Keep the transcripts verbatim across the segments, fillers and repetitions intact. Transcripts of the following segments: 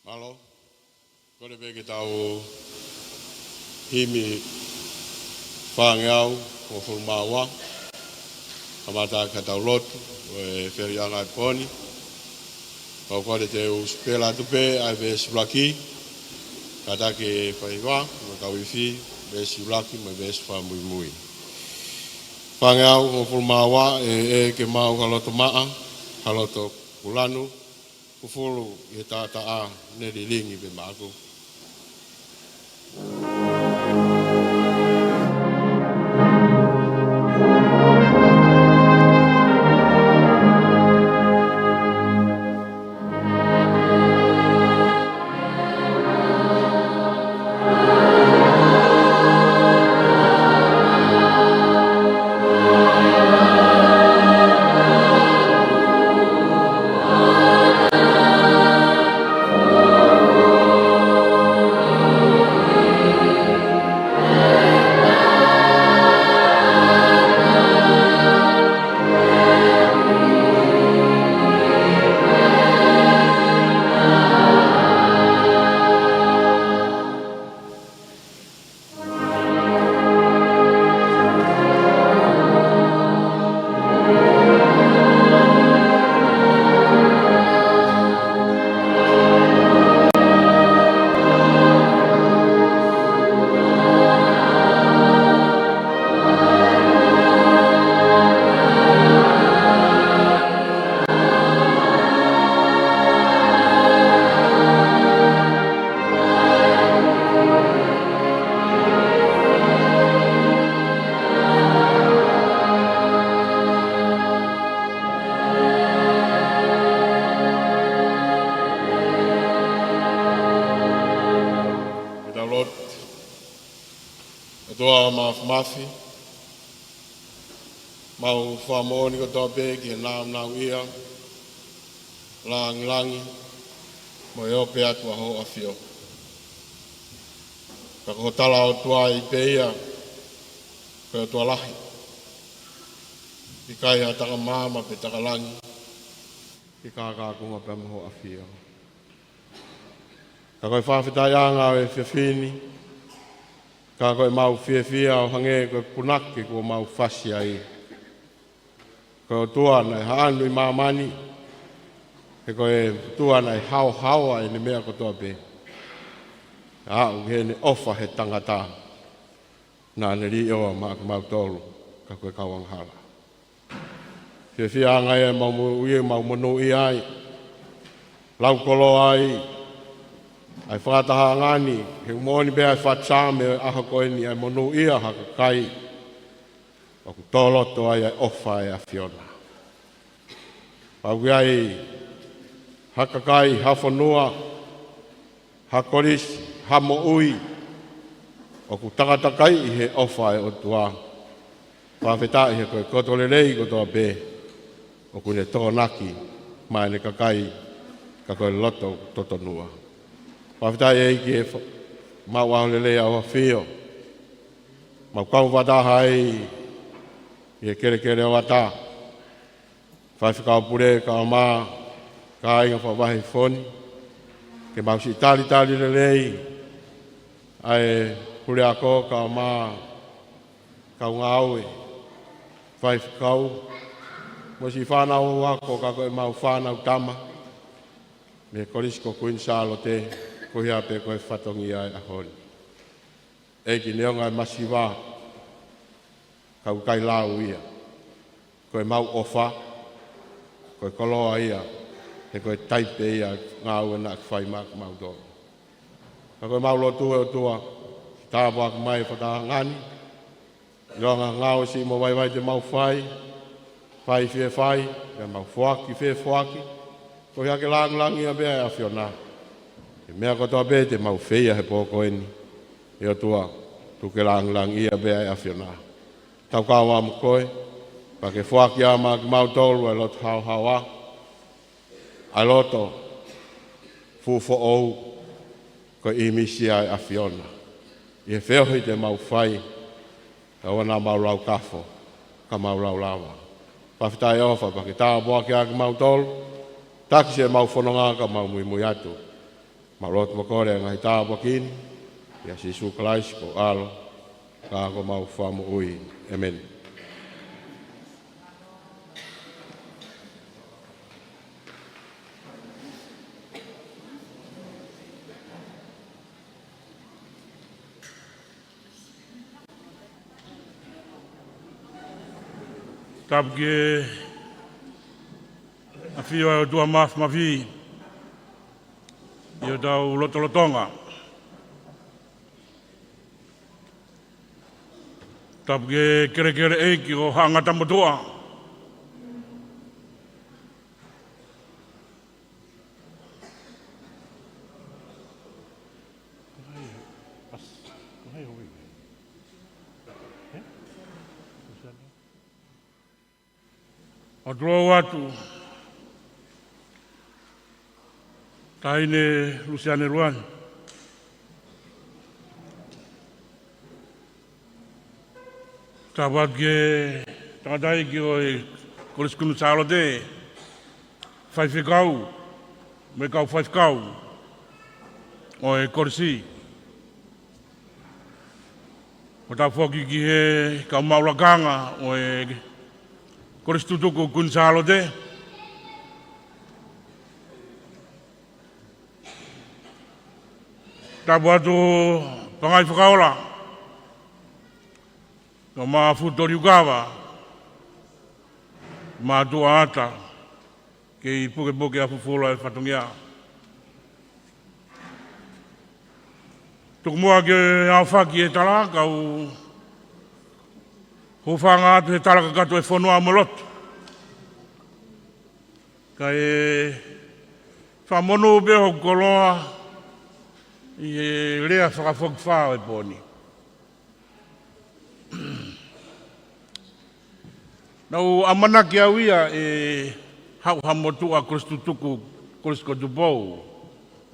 Mālō. Kole pē ke tau himi fāngeau hongofulu mā ua. Kamata ʻaki ʻetau lotu ʻo e feohiʻanga ʻo e pō ni. Pea u kole te u sipela atu pē ʻa e veesi ʻuluaki, kātaki ʻe Faiva mo e kau ifi, veesi ʻuluaki mo e veesi fakamuimui. Fāngeau hongofulu mā ua. ʻE, ʻe ke maʻu ha loto maʻa, ha loto kulanu, fufulu ʻi he taʻataʻa, ne lilingi pē maʻaku. Ke tau lotu. ʻOtua Māfimafi, mau fakamoʻoni kotoa pē ki he nāunauʻia, langilangi, mo e ope atu ʻa hoʻo ʻAfio. Ka ko ho talaʻotua ʻi pē ia, ko e ʻOtua lahi, ʻikai ha taka maama pe taka langi, ke kākākunga pea mo hoʻo ʻAfio. Ka ko e fakafetaʻiʻanga ʻo e efiafi ni, ka ko ʻemau fiefia ʻo hangē ko e punake kuo mau fasi ai. Ko e ʻOtua naʻe haʻanu ʻi māmani, he ko e ʻOtua naʻe haohaoa ʻene meʻa kotoa pē, aʻu ki heʻene ʻofa he tangata naʻa ne liʻoa maʻa kimautolu, ka ko e kau angahala. Fiefiaʻanga ia ʻemau moʻui, ʻemau monūʻia ai, laukoloa ai ʻa e fakatahaʻanga ni, he ʻoku moʻoni pē ʻa e fakatātā mei he ʻaho ko eni, ʻa e monūʻia ha kakai ʻoku tō loto ai ʻa e ʻofa ʻa e ʻAfiona. Pau ki ai ha kakai, ha fonua, ha kolisi, ha moʻui ʻoku takatakai ʻi he ʻofa ʻa e ʻOtua. Fakafetaʻi he ko e koto lelei kotoa pē ʻoku ne tokonaki maʻa ʻene kakai, ka ko e loto totonua. Fakafetaʻi ʻEiki ʻe fa-, mau ʻaho lelei ʻa hoʻo ʻAfio, mau kau fakataha ai ʻi he kelekele ʻo ʻatā. Faifekau Pule kae ʻumaʻā kāinga fakavahefonua, ke mau siʻi talitali lelei ʻa e puleako kae ʻumaʻā kau ngāue, faifekau, mo siʻi fānau ako, ka ko ʻemau fānau tama mei he Kolisi ko Kuini Sālote, ko ia pē ko e fatongia ʻo e ʻaho ni. ʻEiki, neongo ʻa e masiva, ka ʻoku ʻikai lau ia. Ko ʻemau ʻofa, ko e koloa ia He ko e taipe ia ngāue naʻa ke fai maʻa kimautolu. Ka ko ʻemau lotu ʻe ʻOtua, tāpuaki mai e fakatahaʻanga ni, ʻilonga ngāue siʻi mo vaivai te mau fai, fai fie fai, pea mau foaki fie foaki, koeʻuhi ke lāngilangiʻia pē ʻa e ʻAfiona. He meʻa kotoa pē te mau feia he pō ko eni, ʻe ʻOtua, tuku ke lāngilangiʻia pē ʻa e ʻAfiona. Tau kau ā mo koe, pea ke foaki ā maʻa kimautolu ʻa e loto haohaoa, ʻa e loto fuʻu foʻou, ko e ʻīmisi ia ʻo e ʻAfiona. ʻI he feohi te mau fai, kae ʻoua naʻa mau laukafo, ka mau laulava. Fakafetaʻi ʻofa, pea ke tāpuaki ā kimautolu, taki siʻemau fononga ka mau muimui atu. Mau lotu mo kole ʻa e ngaahi tāpuaki ni, ʻia Sīsū Kalaisi ko ho ʻAlo, ka ko homau Fakamoʻui. ʻĒmeni. Tapu ki he ʻafio ʻa e ʻOtua Māfimafi ʻi hotau lotolotonga. Tapu ki he kelekele ʻeiki ʻo Haʻa Ngata Motuʻa. ʻOku ou ʻoatu atu, Taʻahine Luseane Luani. Tapu atu ki he tangataʻeiki ʻo e Kolisi Kuini Sālote, faifekau, mo e kau faifekau ʻo e kolisi. Pea tapu foki ki he kau maʻu lakanga ʻo e Kolisi Tutuku Kuini Sālote. Tapu atu Pangai Fakaola, Kau Maʻafu Toliukava, Mātuʻa Ata, kei pukepuke ʻa fufulu ʻa e fatongia. Tuku muʻa ke u aofaki he tala, kau hūfanga atu he tala kakato ʻo e fonua mo e lotu. Kae fakamonū pē hoku koloa ʻi he lea fakafokifā ʻo e pō ni. Naʻá ku ʻamanaki au ia ʻe haʻu ha motuʻa kolisi tutuku, Kolisi ko Tupou,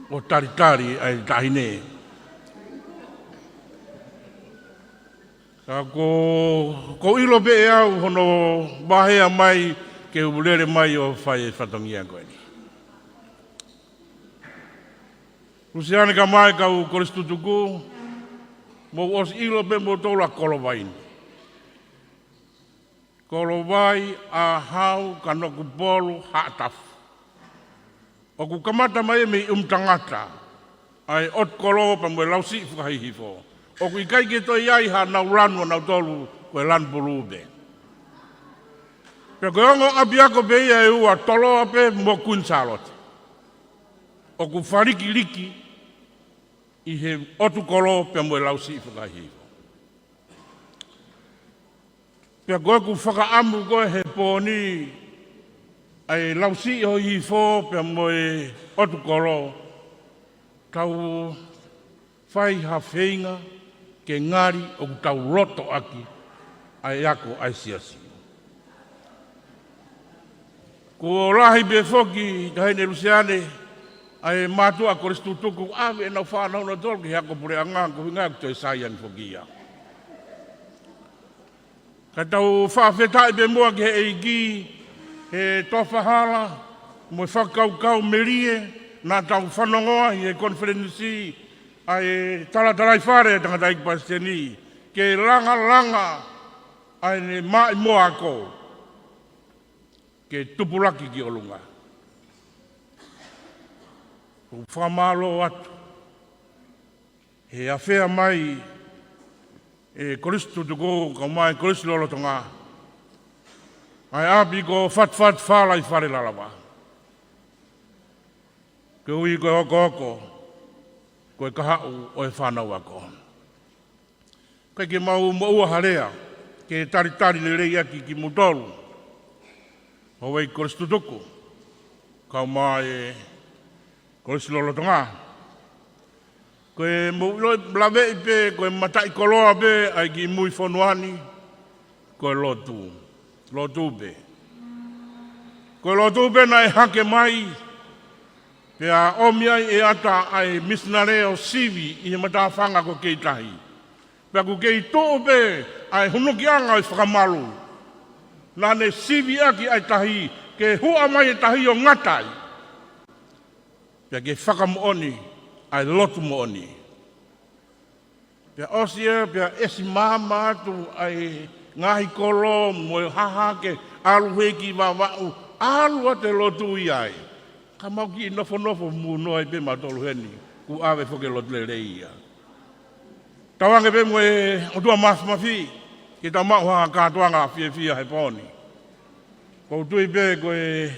ʻo talitali ʻa e taʻahine. Ka ko, ʻoku ou ʻilo pē ʻe au hono vahea mai ke u lele mai ʻo fai e fatongia ko eni. Luseane kae ʻumaʻā e kau kolisi tutuku, mou ʻosi ʻilo pē moutolu ʻa Kolovai ni. Kolovai, ʻAhau, Kanokupolu, Haʻatafu. ʻOku kamata mai mei ʻUmutangata ʻa e ʻotu kolo pea mo e lausiʻi fakahihifo. ʻOku ʻikai ke toe ʻi ai haʻanau lanu ʻanautolu, ko e lanu pulū pē. Pea ko e ongo ʻapiako pē ia ʻe ua, Toloa pē mo Kuini Sālote, ʻoku falikiliki ʻi he ʻotu kolo pea mo e lausiʻi fakahihifo. Pea ko ʻeku fakaʻamu ko ē he pō ni, ʻa e lausiʻi ʻo e hihifo pea mo e ʻotu kolo, tau fai ha feinga ke ngali ʻoku tau loto ʻaki ʻa e ako ʻa e siasi. Kuo lahi pē foki, Taʻahine Luseane, ʻa e mātuʻa kolisi tutuku ʻave ʻenau fānau ʻanautolu ki he ako puleʻanga, ko e ʻuhinga ʻoku toe sai ange foki ia. Ka tau fakafetaʻi pē muʻa ki he ʻEiki he tofa hala mo e fakakaukau melie naʻa tau fanongoa ʻi he konifelenisi ʻa e talatalaifale ʻa e tangataʻeiki palesiteni, ke langalanga ʻa ʻene maʻimoa ako ke tupulaki ki ʻolunga. ʻOku ou fakamālō atu he afea mai e kolisi tutuku kae ʻumaʻā e kolisi lolotonga ʻa e ʻapi ko Fatufatu Fala ʻi Falelalawa. Koeʻuhi ko e hokohoko, ko e kahaʻu ʻo e fānau ako. Kae ke mau moʻua ha lea ke talitali lelei ʻaki kimoutolu, houʻeiki kolisi tutuku, kae ʻumaʻā e kolisi lolotonga. Ko e mou ʻilo, laveʻi pē ko e mataʻikoloa pē ʻa e kiʻi mui fonua ni, ko e lotu. Lotu pē. Ko e lotu pē naʻe hake mai, pea ʻomi ai e ata ʻa e misinale ʻo sivi ʻi he matāfanga ko Keitahi. Pea ʻoku kei tuʻu pē ʻa e hunukiʻanga ʻo e fakamalu. Naʻa ne sivi ʻaki ʻa e tahi, ke huʻa mai e tahi ʻo ngata ai. Pea ke fakamoʻoni ʻa e lotu moʻoni. Pea ʻosi ia, pea ʻesi maama atu ʻa e ngaahi kolo mo e haha ke ʻalu hei ki Vavaʻu, ʻalu atu e lotu ia ai. Ka mau kiʻi nofonofo munoa ai pē mautolu heni, kuo ʻave foki e lotu lelei ia. Tauange pē mo e ʻOtua Mafimafi, ke tau maʻu ha kātoanga fiefia he pō ni. ʻOku ou tui pē ko e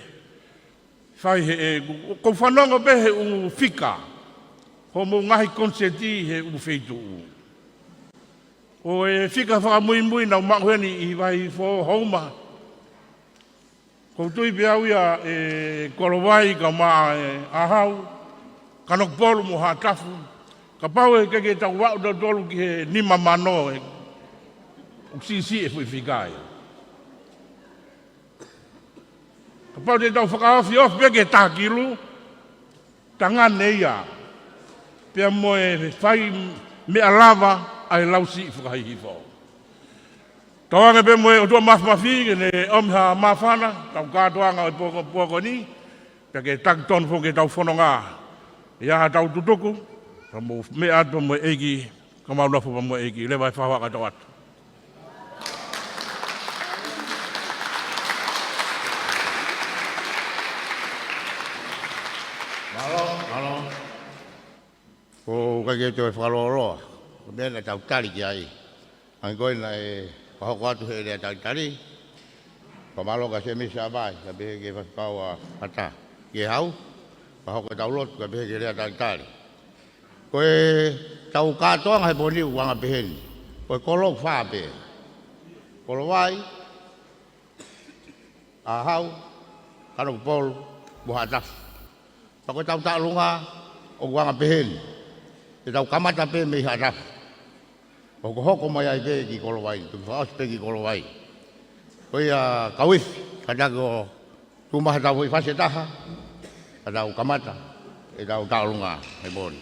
fai he ʻe, ʻoku ou fanongo pē he ʻū fika, hoʻomou ngaahi konisēti he ʻū feituʻu. Ko e fika fakamuimui naʻa ku maʻu heni ʻi Vaihifo, Houma. ʻOku ou tui pē au ia ʻe Kolovai kae ʻumaʻā e ʻAhau, Kanokupolu mo Haʻatafu. Kapau ʻe ʻikai ke tau aʻu tautolu ki he nima mano ē, ʻoku siʻisiʻi e foʻi fika ia. Kapau te tau fakaofiofi pē ki he taha kilu, tangane ia. Pea mo e fai meʻa lava ʻa e lausiʻi fakahihifo. Tauange pē mo e ʻOtua Mafimafi ke ne ʻomi ha māfana, tau kātoanga ʻo e pō ko, pō ko eni, pea ke taki tonu foki ʻetau fononga. ʻI ai haʻatau tutuku, pea mou meʻa atu pea mo e ʻEiki, ka mau nofo pea mo e ʻEiki, leva e fakahoa ka tau atu. Mālō, mālō. ʻOku ʻikai ke toe fakalōloa. Ko e meʻa naʻa tau tali ki ai. Hangē ko ia naʻe fakahoko atu he lea talitali. Fakamālō kia Semisi Savai, kae pehē ki he Faifekau ʻa Hata. Ki he Hau, fakahoko ʻetau lotu, kae pehē ki he lea talitali. Ko ʻetau kātoanga he pō ni ʻoku anga peheni. Ko e kolo ʻoku fā pē. Kolovai, ʻAhau, Kanokupolu, mo Haʻatafu. Pea ko ʻetau taʻolunga ʻoku anga peheni. ʻEtau kamata pē mei Haʻatafu. Hokohoko mai ai pē ki Kolovai, tuku fakaʻosi pē ki Kolovai. Ko ia kau ifi, kātaki ʻo tuku mai haʻatau foʻi fasi ʻe taha, ka tau kamata ʻetau taʻolunga he pō ni.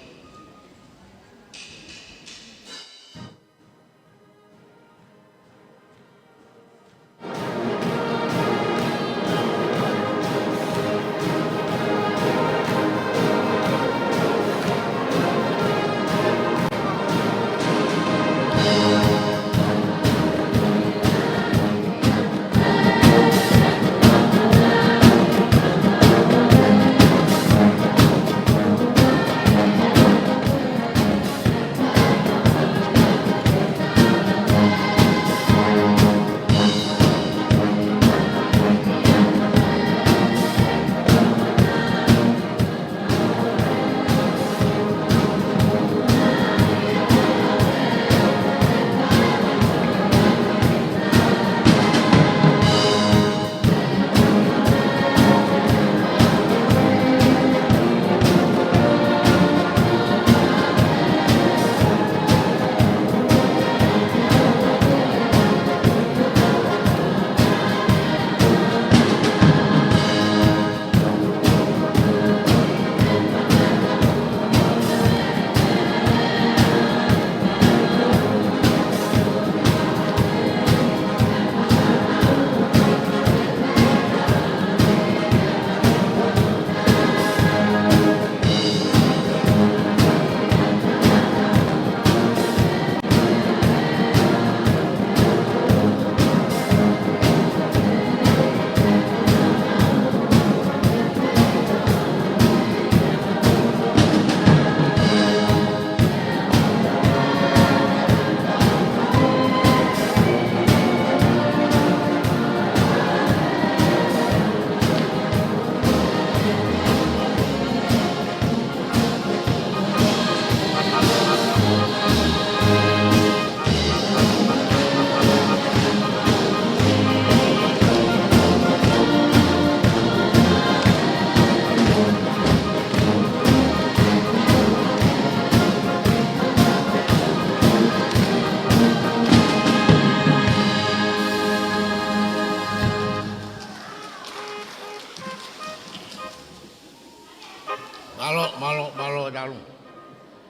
Mālō, mālō, mālō e taʻalunga.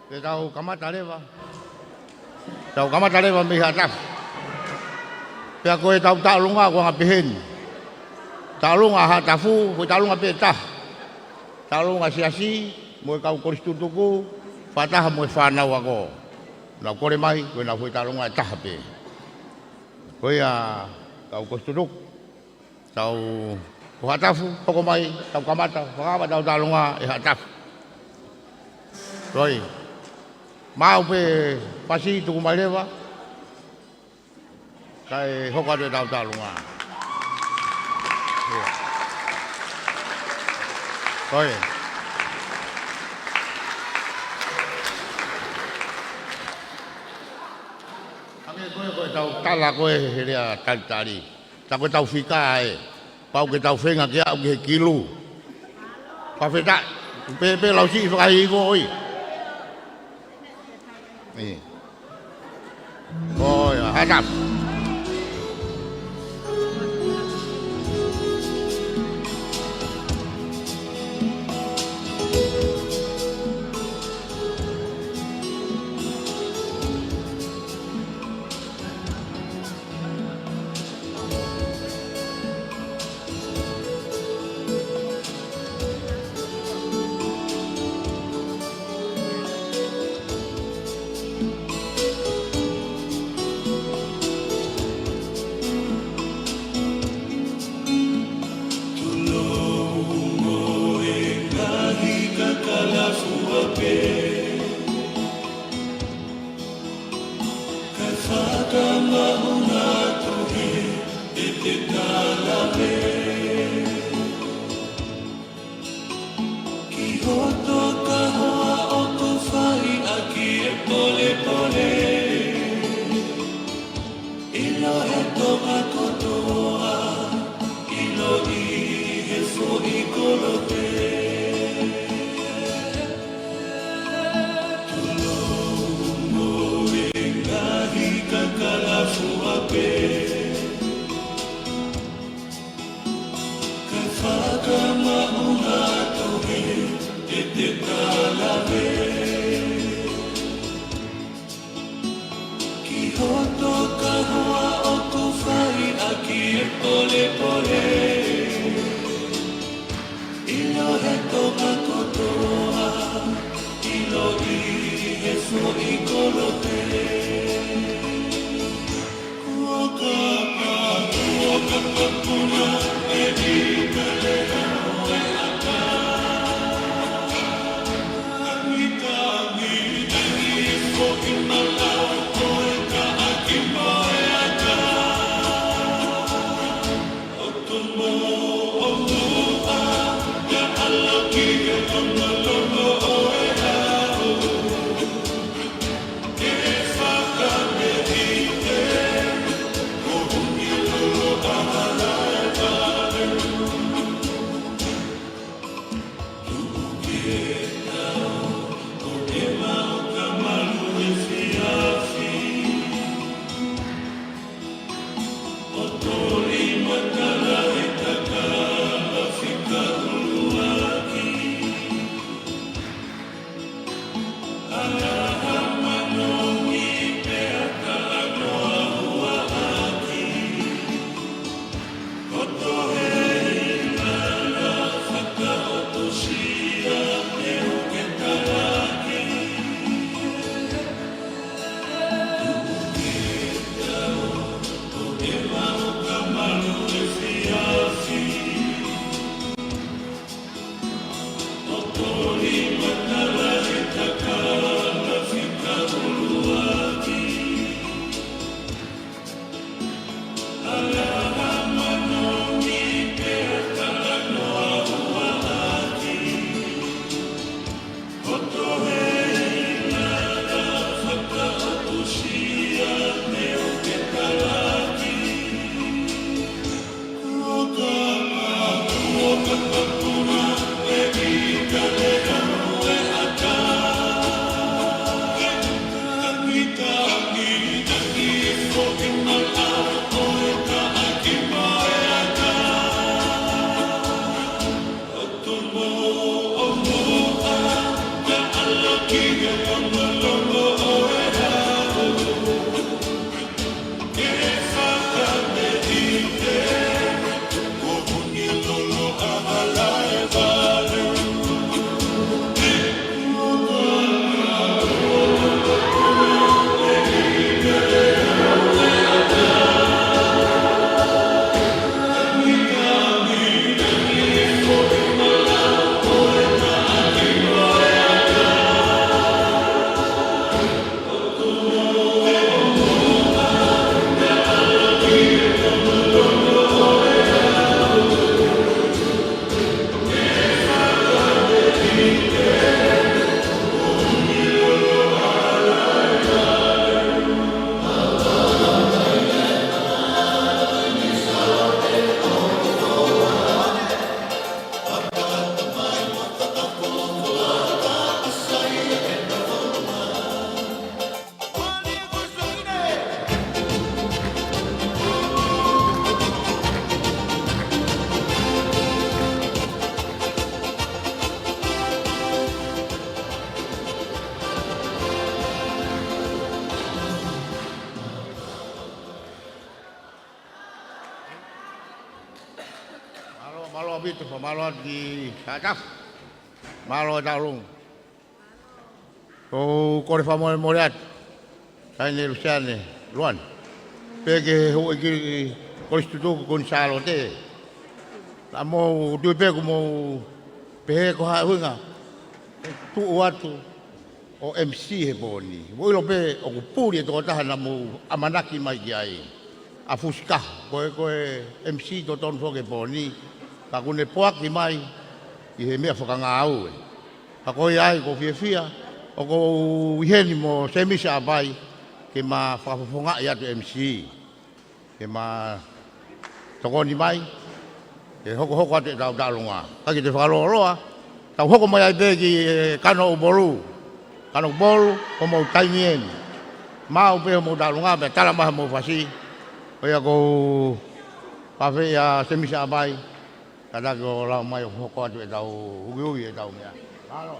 Te tau kamata leva. Tau kamata leva mei Haʻatafu. Pea ko e tau taʻalunga ko e anga pehē ni. Taʻalunga Haʻatafu, ko e taʻalunga pē ʻe taha. Taʻalunga siasi, mo e kau kolisi tutuku, fakataha mo e fānau ako. Nau kole mai, ko e nau foʻi taʻalunga ʻe taha pē. Ko ia kau kolisi tutuku. Tau, ko Haʻatafu, hoko mai, tau kamata, fakaava tau taʻalunga ʻi Haʻatafu. Toi. Maʻu pē pasi tuku mai leva. Kae hoko atu e tau taʻalunga. Ia. Toi. Hangē ko e, ko e tau tala ko e he lea talitali. Tā ko e tau fika ē. Pau ke tau feinga ke aʻu ki he kilu. Fakafetaʻi. Pē, pē lau siʻi fakahivo ʻoi. ʻIo. ʻOi, Haʻatafu. Tulou mo e ngaahi kakala fua pē. Kae fakamaʻunga atu he ʻete talave. Ki hoto kahoa ʻoku fai ʻaki e polepole. ʻIlo he Tonga kotoa, ʻilo ʻi he foʻi kolope. Tulou mo e ngaahi kakala fua pē. Kae fakamaʻunga atu he ʻete talave. Ki hoto kahoa ʻoku fai ʻaki e polepole. ʻIlo he Tonga kotoa, ʻilo ʻi he foʻi kolope. Kuo kapa, kuo kapa puna, e ika le au e aka. Tangi, tangi, tangi, e foʻi malau, ko e kaʻaki mo e aka. ʻOtu mo ʻomuʻa, ia ʻalu ki he ʻomalolo ʻo e au. Fakamālō atu ki Sātafu. Mālō e taulung. ʻOku ou kole fakamolemole atu, Taʻahine Luseane Luane, pea ki he houʻeiki Kolisi Tutuku Kuini Sālote. Naʻa mou tui pē kuo mou pehē ko e hā e ʻuhinga ʻeku tuʻu atu ʻo M C he pō ni. Mou ʻilo pē ʻoku puli e tokotaha naʻa mou ʻamanaki mai ki ai, ʻa Fusikaho. Ko e, ko e M C totonu foki he pō ni, ka kuo ne poaki mai ʻi he meʻa fakangāue. Ka ko ia ai ʻoku ou fiefia, ʻoku ou ʻi heni mo Semisi ʻApai ke ma fakafofongaʻi atu M C, ke ma tokoni mai ke hokohoko atu ʻetau taulunga. Ka ke te fakalōloa, tau hoko mai ai pē ki he Kano ʻUpolu. Kano ʻUpolu, ko homou taimi eni. Maʻu pē homou taulunga pea tala mai homou fasi. Ko ia ʻoku ou fakaafeʻi ʻa Semisi ʻApai, kātaki ʻo lava mai ʻo hoko atu ʻetau uiui ʻetau meʻa. Mālō.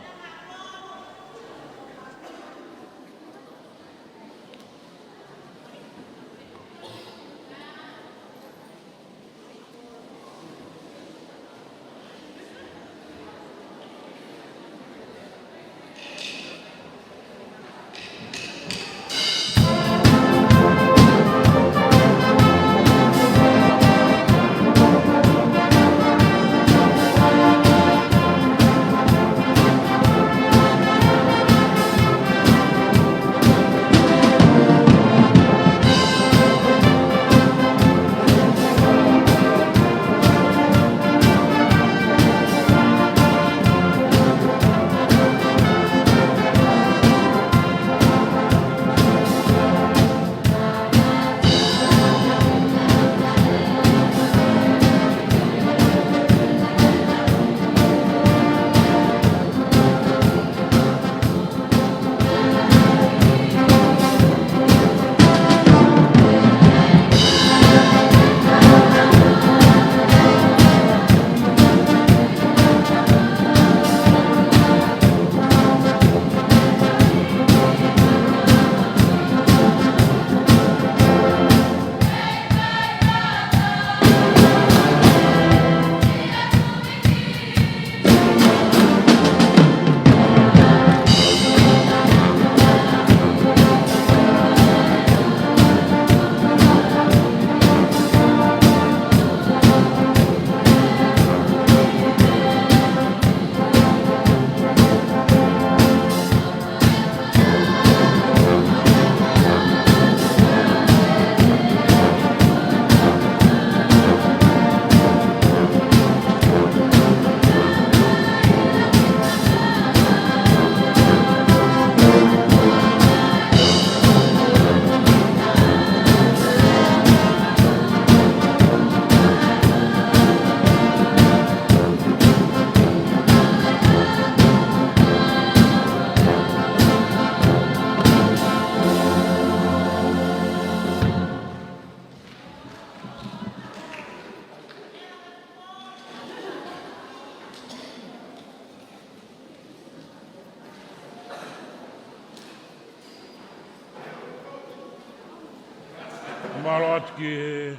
Mālō atu ki he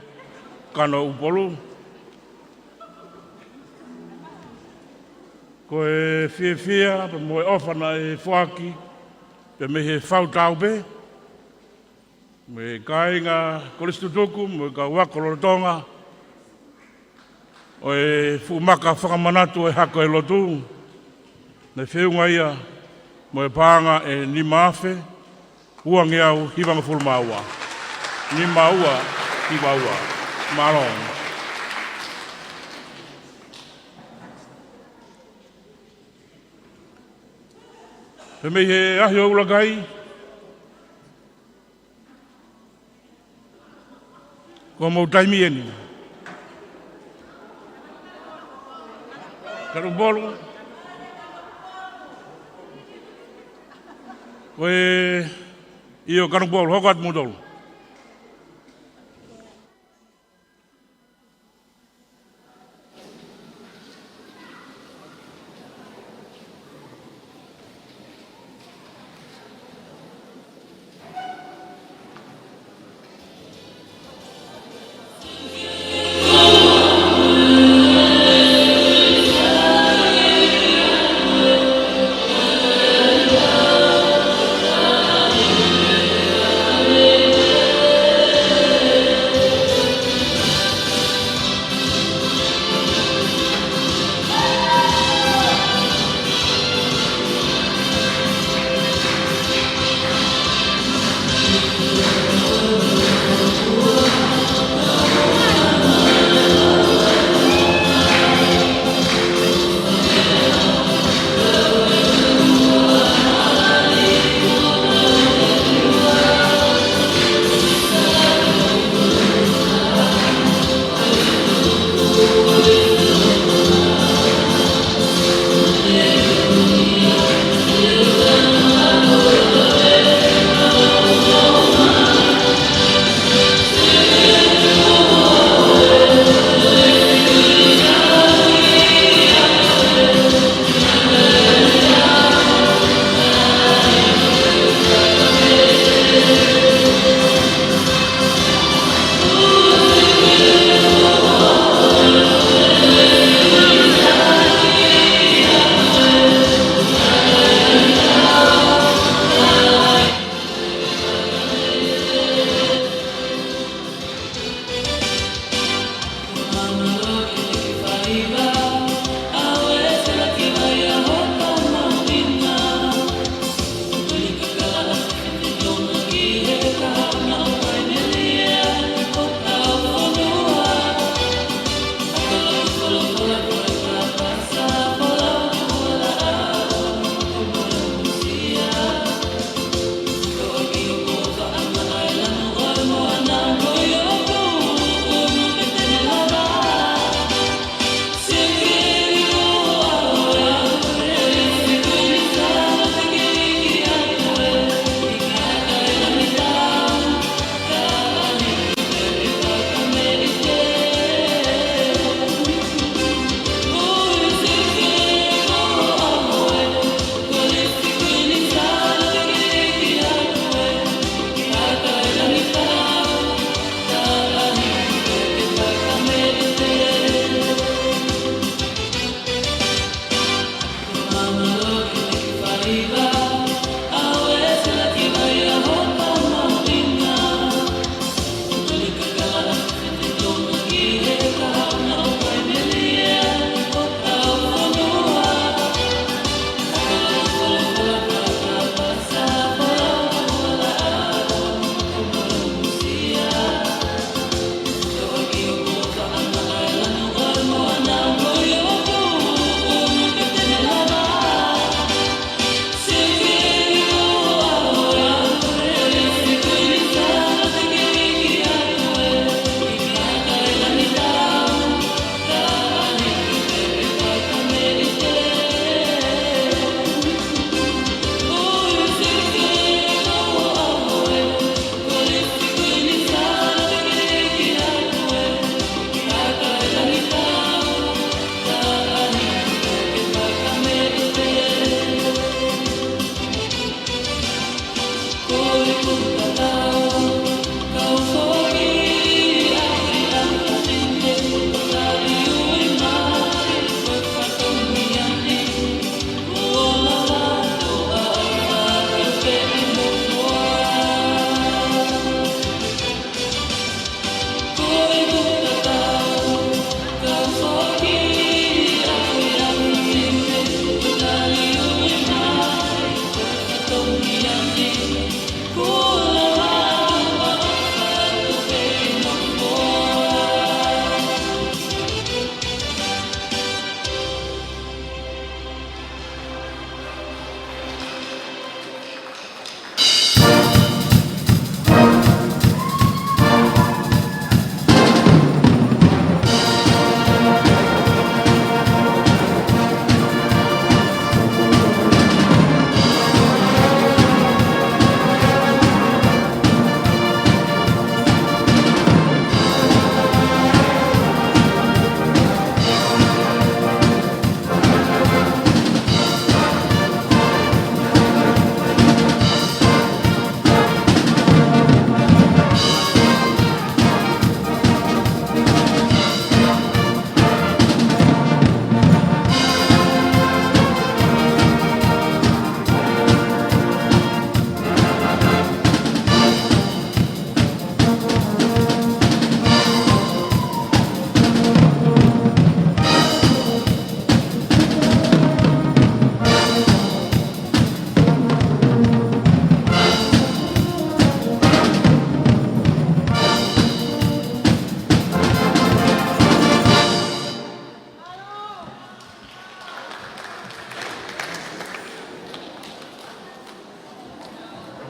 Kano ʻUpolu. Ko e fiefia pea mo e ʻofa naʻe foaki pē mei he Fautaupe, mei he kāinga Kolisi Tutuku, mo e kau ako lolotonga ʻo e fuʻu maka fakamanatu ʻo e hako ʻo e lotu, naʻe feʻunga ia mo e paʻanga ʻe nima afe uangeau hivangofulu mā ua. Nima ua hiva ua. Mālō. Pea mei he ʻaho ʻuluaki, ko homou taimi eni. Kano ʻUpolu. Ko e, ʻio, Kano ʻUpolu, hoko atu moutolu.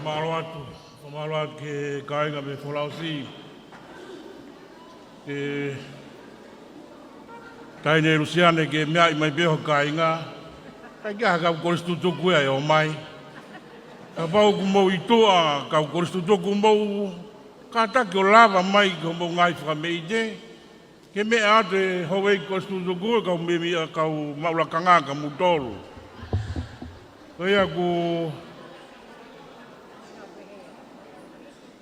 Mālō atu, mālō atu ki he kāinga mei Folaosi. Ki he Taʻahine Lusiane, ke meaʻi mai pē ho kāinga. ʻIkai ke ʻi ai ha kau kolisi tutuku ia ʻe ō mai. Kapau ʻoku mou ʻi tuʻa kau kolisi tutuku, mou kātaki ʻo lava mai ki hoʻomou ngaahi fakameʻite. Ke meʻa atu e houʻeiki kolisi tutuku, kau mēmipa, kau maʻu lakanga, kimoutolu. Ko ia ʻoku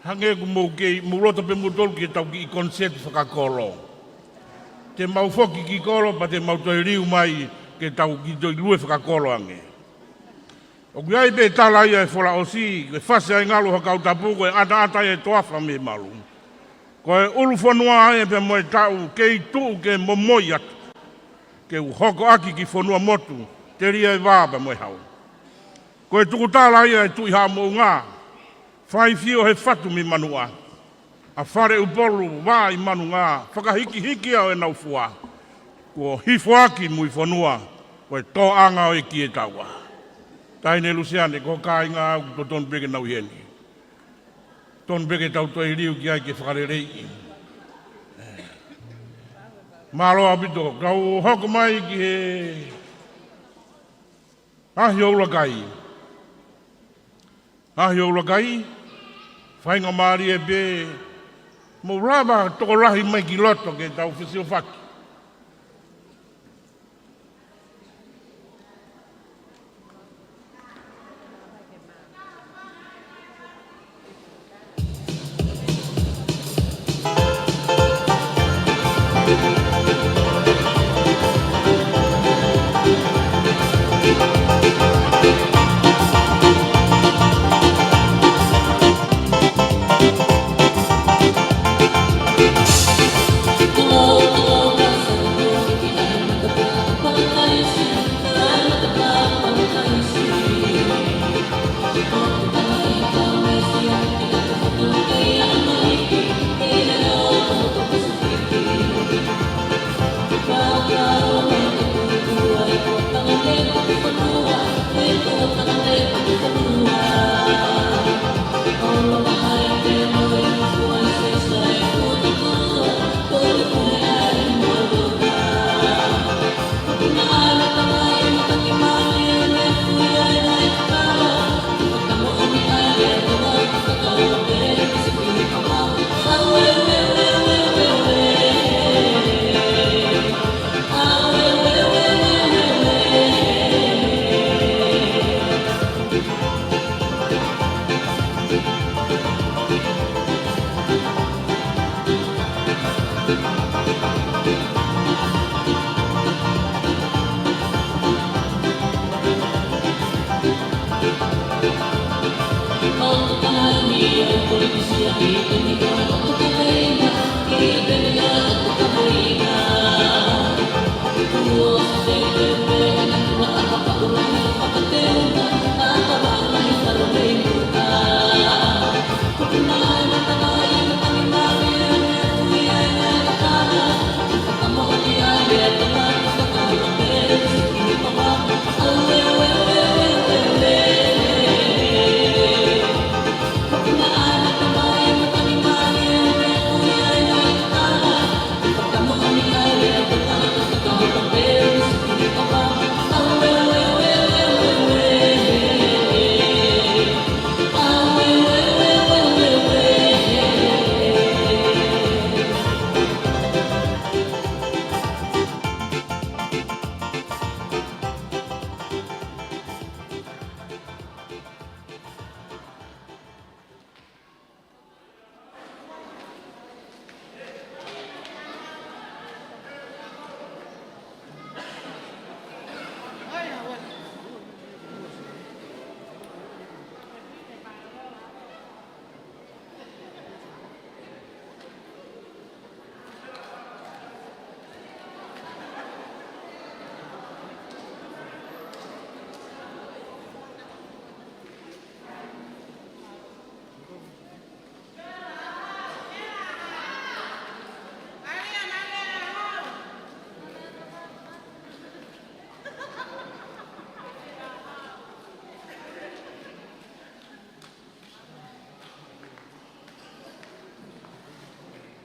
hangē ʻoku mou kei, mou loto pē moutolu ke tau kiʻi koniseti fakakolo. Te mau foki ki kolo pea te mau toe liliu mai ke tau kiʻi toe lue fakakolo ange. ʻOku ʻi ai pē tala ia ʻe Folaosi, ko e fasi ʻa e ngalu ʻo ha kau tapu, ko e ʻataʻatā ia ʻo e toafa mei he malu. Ko e ʻulu fonua ē pea mo e taʻu, kei tuʻu ke momoi atu. Ke u hoko ʻaki ki fonua motu, telia e vā pea mo e hau. Ko e tukutala ia ʻa e Tuʻi Haʻamoʻunga, faifio he fatu mei Manuʻa. ʻA Faleupolu vā ʻi Manuʻa, fakahikihiki ʻa ʻenau fua. Kuo hifo ʻaki Muifonua, ko e toʻanga ʻo e kie taua. Taʻahine Lusiane, ko ho kāinga ʻoku totonu pē ke nau ʻi heni. Totonu pē ke tau toe liliu ki ai ke fakaleleiʻi. Mālō ʻaupito, kau hoko mai ki he ʻaho ʻuluaki. ʻAho ʻuluaki, faingamālie pē, mou lava tokolahi mai ki loto ke tau fesiofaki.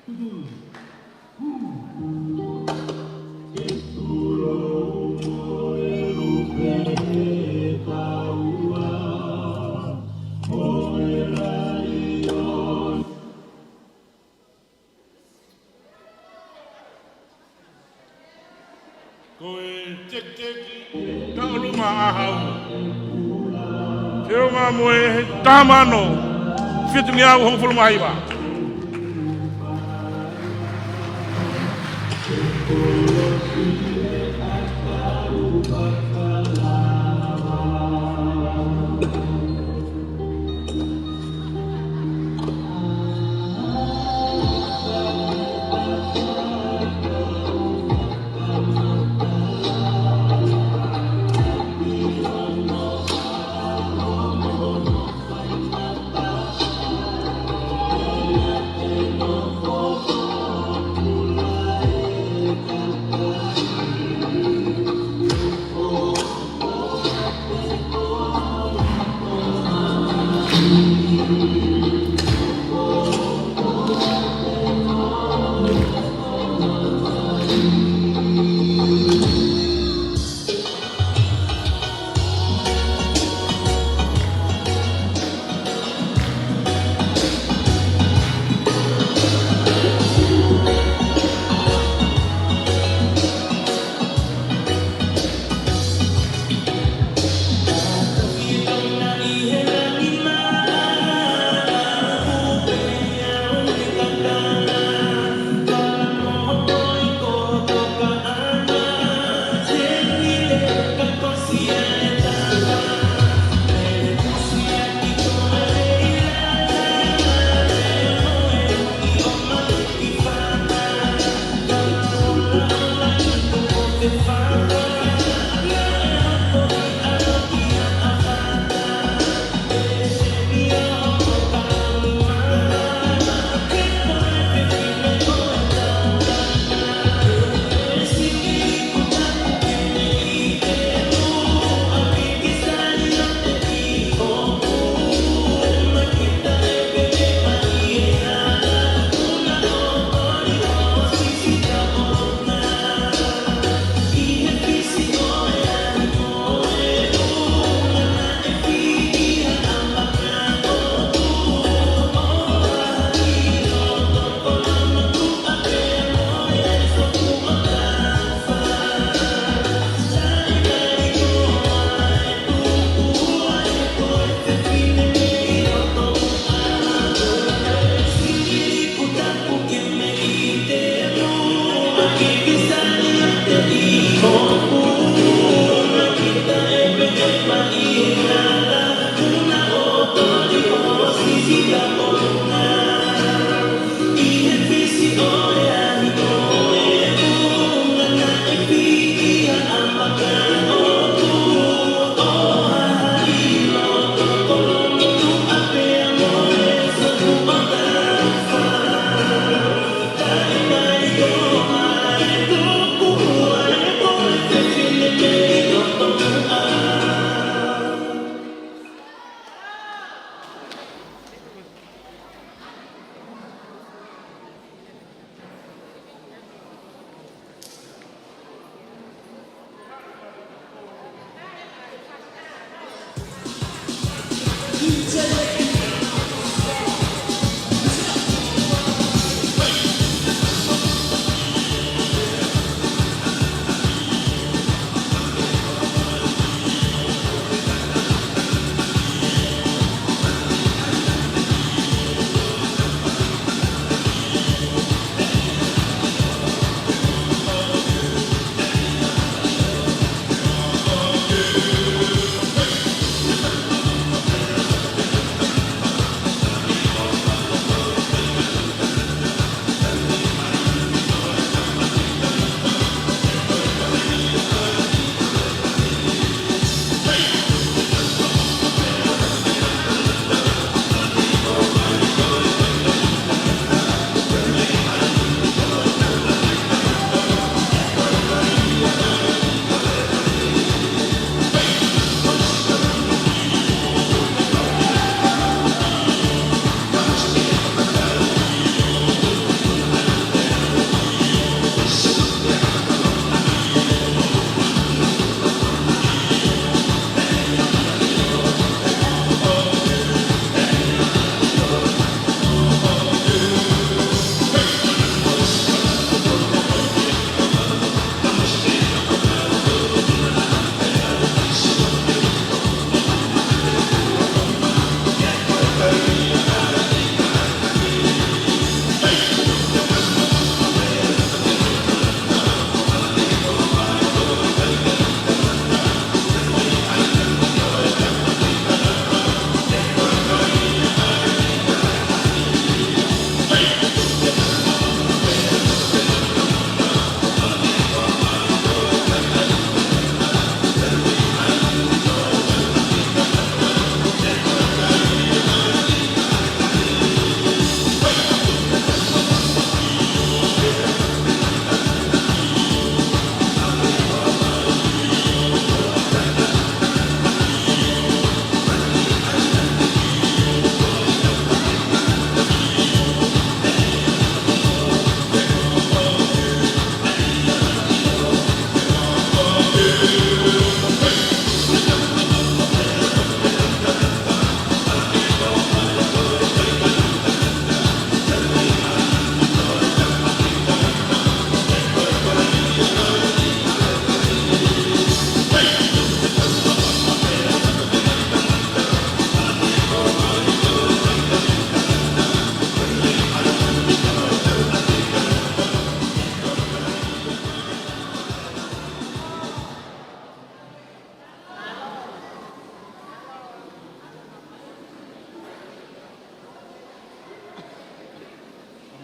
Ko e tekiteki Taʻolunga ʻAhau. Feʻunga mo e taha mano fitungeau hongofulu mā hiva.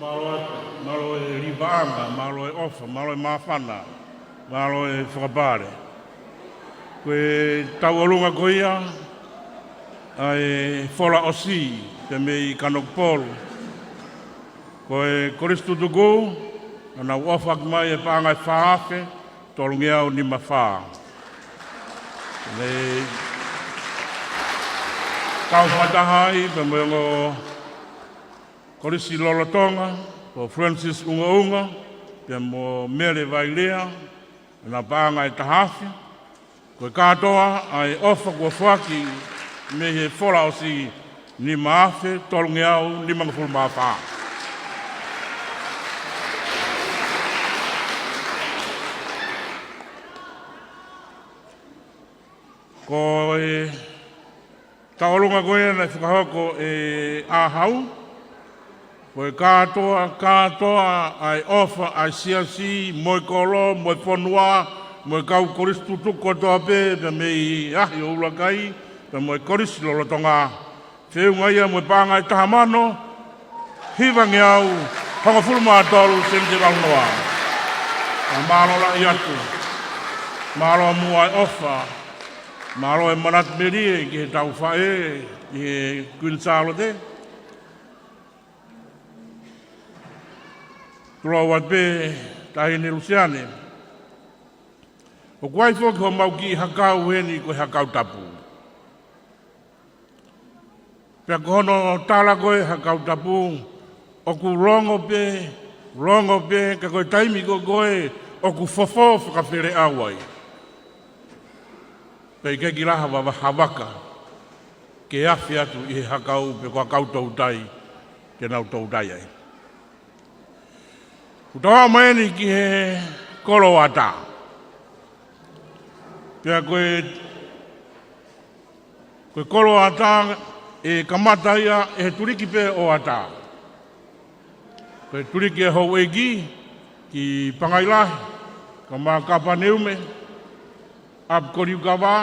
Mālō atu, mālō e livaʻanga, mālō e ʻofa, mālō e māfana, mālō e fakapale. Ko e tauʻolunga ko ia ʻa e fola ʻosi, pea mei Kanokupolu. Ko e Kolisi Tutuku, naʻa nau ʻofa ʻaki mai e paʻanga ʻe fā afe tolungeau nima fā. Mei tau fakataha ai, pea mo e ongo kolisi lolotonga, ko Francis Ungaunga, pea mo Mele Vailea, ʻena paʻanga ʻe taha afe. Ko e kātoa ʻa e ʻofa kuo foaki mei he fola ʻosi, nima afe tolungeau nimangofulu mā fā. Ko e tauʻolunga ko ia naʻe fakahoko ʻe ʻAhau, ko e kātoa, kātoa ʻa e ʻofa ʻa e siasi, mo e kolo, mo e fonua, mo e kau kolisi tutuku kotoa pē, pea mei ʻaho ʻo ʻuluaki, pea mo e kolisi lolotonga. Feʻunga ia mo e paʻanga ʻe taha mano, hivangeau, hongofulu mā tolu sēniti ʻe valu noa. ʻA mālō lahi atu. Mālō muʻa e ʻofa. Mālō e manatu melie ki he tau faʻē, ki he Kuini Sālote. Tulou atu pē, Taʻahine Lusiane. ʻOku ʻi ai foki homau kiʻi hakau heni ko e hakau tapu. Pea ko hono tala ko e hakau tapu, ʻoku longo pē, longo pē, ka ko e taimi ko ē ʻoku fofō fakafeleʻau ai. Pea ʻikai ke ʻi ai ha vaka, ha vaka ke afe atu ʻi he hakau pe ko e hakau toutai, te nau toutai ai. Kuo tau aʻu mai eni ki he kolo ʻo ʻAtā. Pea ko e, ko e kolo ʻo ʻAtā ʻe kamata ia ʻe he tuliki pē ʻo ʻAtā. Ko e tuliki ʻa e houʻeiki ki Pangailahi, kae ʻumaʻā Kapaneume, ʻapi Koliukavā,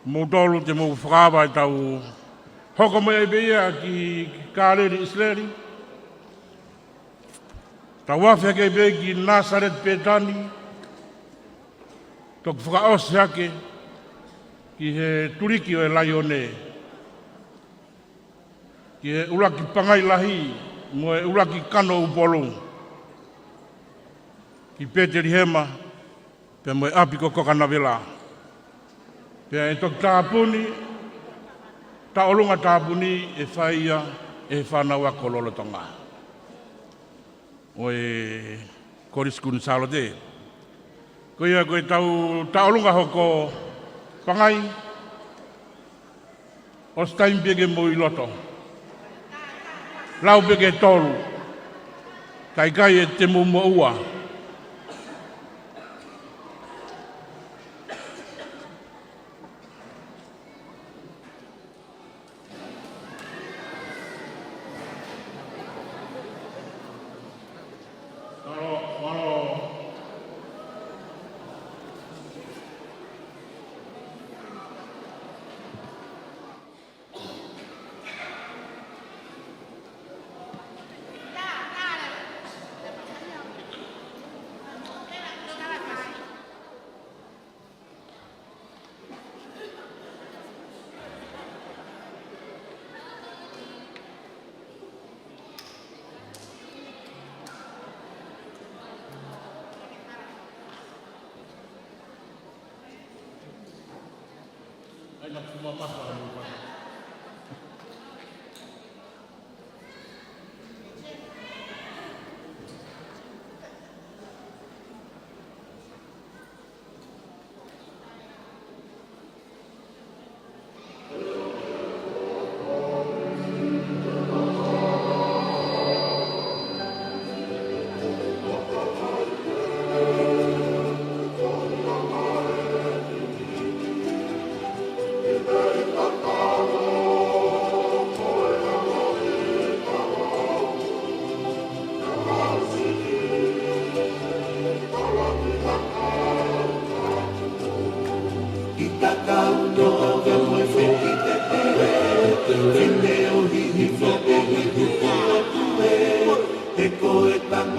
moutolu te mou fakaava e tau hoko mai ai pē ia ki Kāleli ʻIsileli. Tau afe hake ai pē ki Nāsaleti Pētani, toki fakaʻosi hake ki he tuliki ʻo e Laione, ki he ʻuluaki Pangailahi mo e ʻuluaki Kanoupolu, ki Petelihema, pea mo e ʻapi ko Kokanavela. Pea ʻe toki tāpuni, tauʻolunga tāpuni ʻe fai ia ʻe he fānau ako lolotonga ʻo e Kolisi Kuini Sālote. Ko ia ko e tau tauʻolunga hoko Pangai, ʻosi taimi pē ke mou ʻi loto. Lau pē ke tolu. Kae ʻikai ʻe te mou moʻua.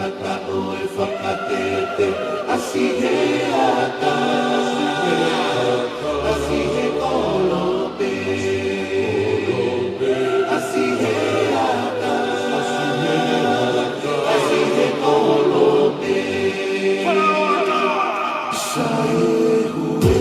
Ka ʻoe fakatete, ʻasi he ata, ʻasi he kolope, ʻasi he ata, ʻasi he kolope. Sai hue.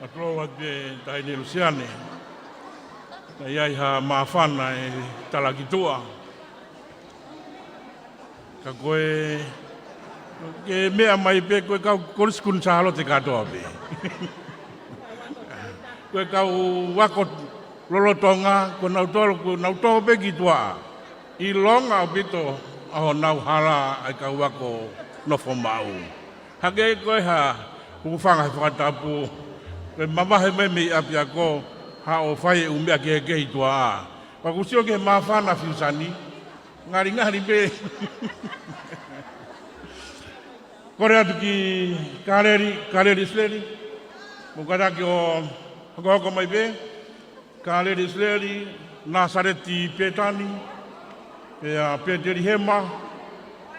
ʻA tolou atu pē Taʻahine Lusiane. Naʻe ʻi ai ha māfana ʻi he talakituʻa. Ka ko e, ke meʻa mai pē ko e kau Kolisi Kuini Sālote kātoa pē. Ko e kau ako lolotonga, ko nautolu, ko nautolu pē ki tuaʻa. ʻIlonga ʻaupito ʻa honau hala ʻa e kau ako nofo maʻu. Hangē ko e hā, hūfanga he fakatapu, ko e mavahe mai mei ʻapiako, haʻu ʻo fai e ʻū meʻa kehekehe ʻi tuaʻa. Pea ʻoku ou sio ki he māfana Fiusani, ngalingali pē. Kole atu ki Kaleli, Kaleli Isileli, mou kātaki ʻo hokohoko mai pē. Kaleli Isileli, Nāsaleti Pētani, pea Pētelihema,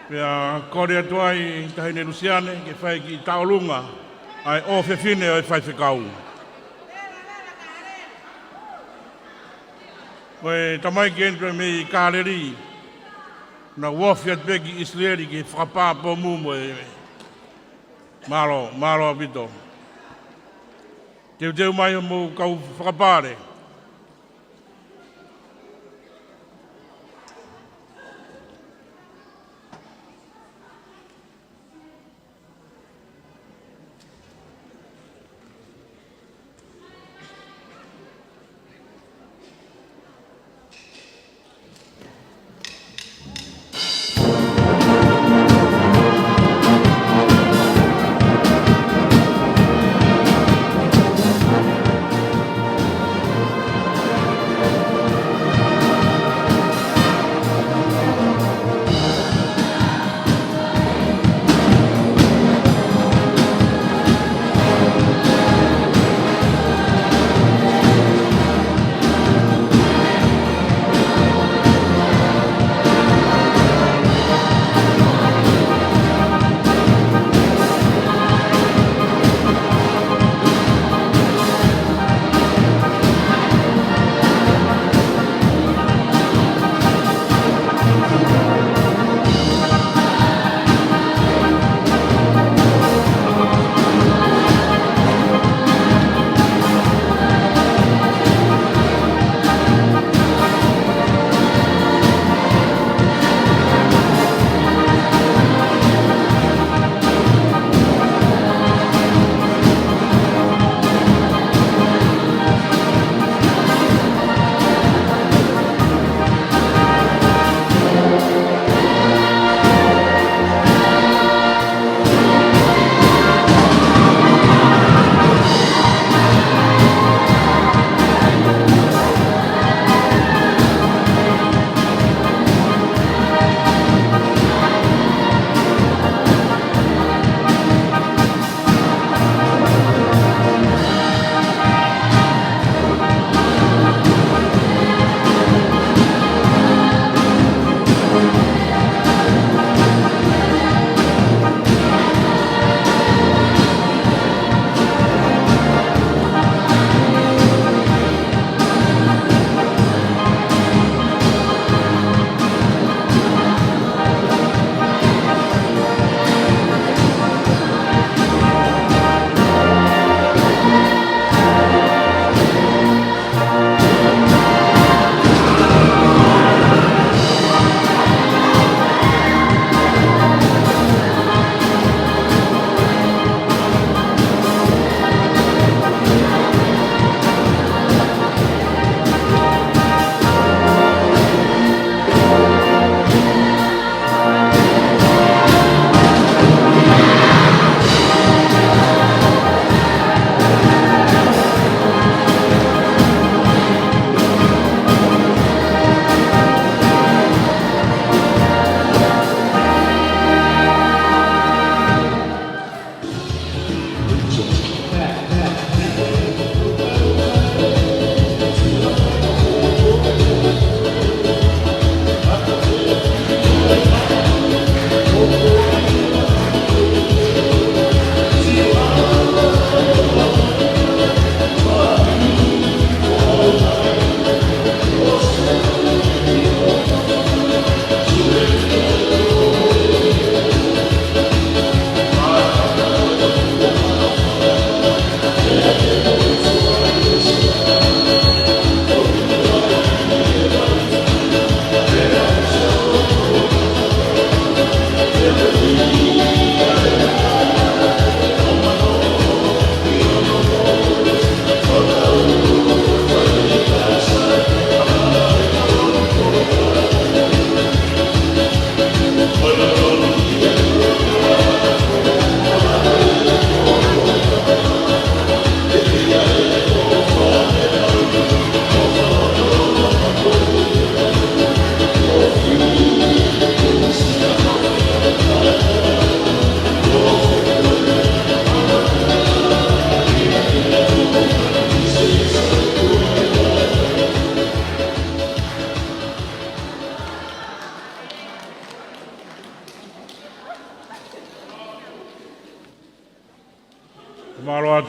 pea kole atu ai Taʻahine Lusiane ke fai ki ʻolunga ʻa e ʻofefine ʻo e faifekau. Ko e tamaiki eni pē mei Kaleli, naʻa nau ofi atu pē ki ʻIsileli ke fakapā pomu mo e mālō, mālō ʻaupito. Teuteu mai homou kau fakapale.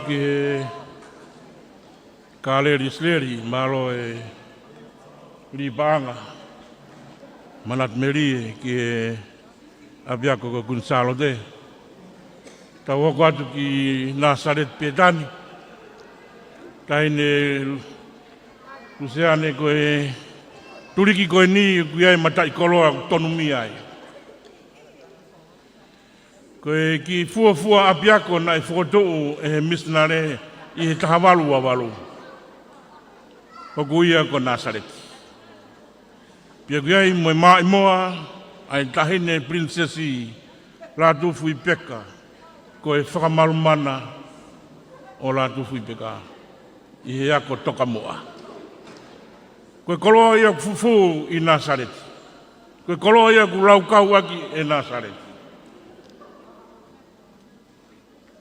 Ki he Kāleli ʻIsileli, mālō e lī paʻanga, manatu melie ki he ʻapiako ko Kuini Sālote. Tau hoko atu ki Nāsaleti Pētani. Taʻahine Luseane, ko e tuliki ko eni ʻoku ʻi ai e mataʻikoloa ʻoku tonumia ai. Ko e kiʻi fuofua ʻapiako naʻe fokotuʻu ʻe he misinale ʻi he taha valu ua valu, ʻoku ʻi ai ko Nāsaleti. Pea ʻoku ʻi ai mo e maʻimoa ʻa e taʻahine Pilinisesi Lātūfuipeka, ko e fakamalumana ʻo Lātūfuipeka ʻi he ako tokamoʻa. Ko e koloa ia ʻoku fufū ʻi Nāsaleti. Ko e koloa ia ʻoku laukau ʻaki ʻe Nāsaleti.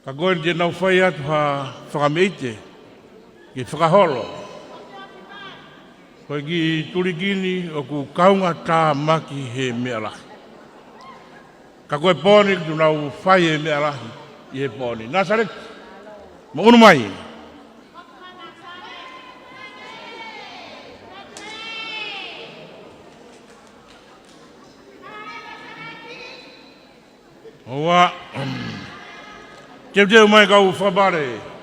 Ka ko eni te nau fai atu ha fakameʻite ke fakaholo. Ko e kiʻi tuliki ni ʻoku kaungatāmaki he meʻa lahi. Ka ko e pō ni te nau fai e meʻa lahi ʻi he pō ni. Nāsaleti, mou ʻunu mai. ʻOua. Teuteu mai kau fakapale.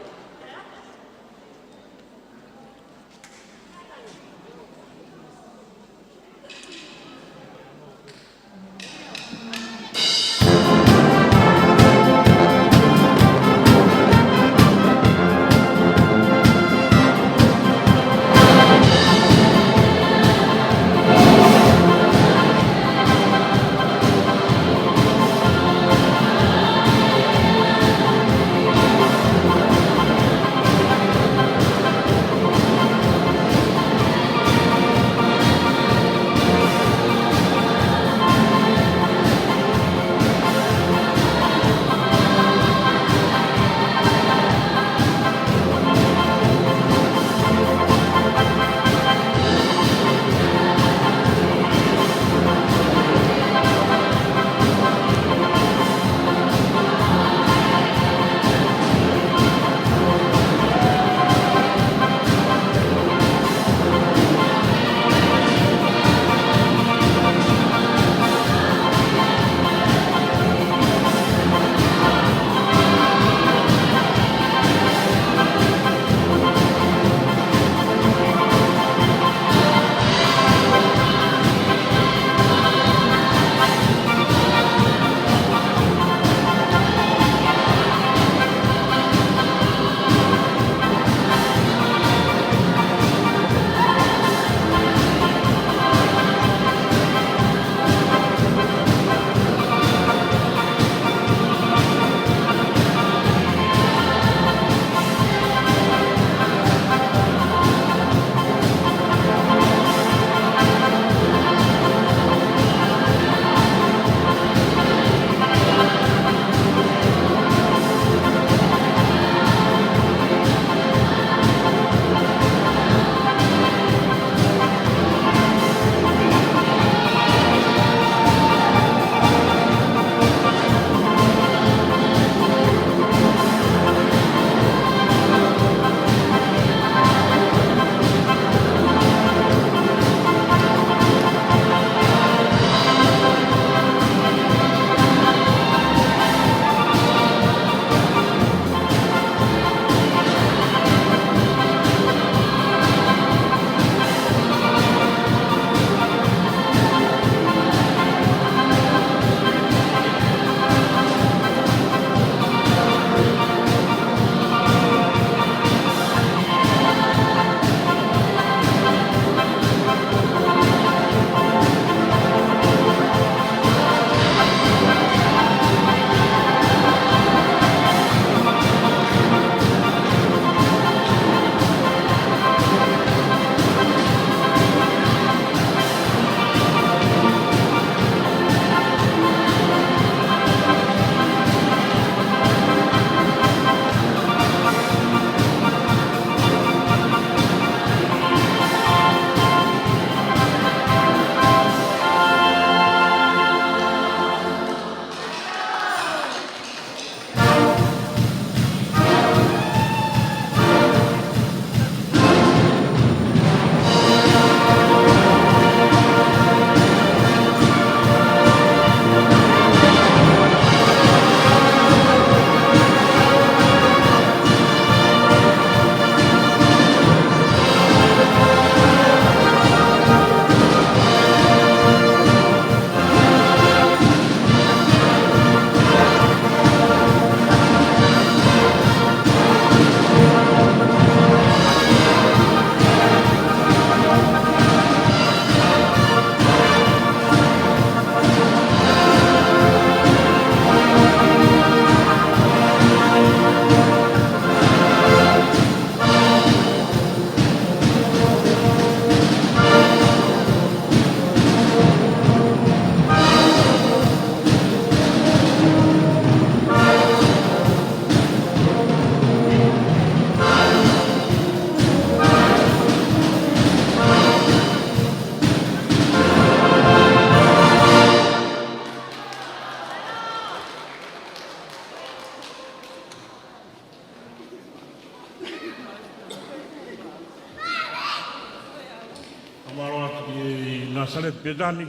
ʻi Nāsaleti Pētani.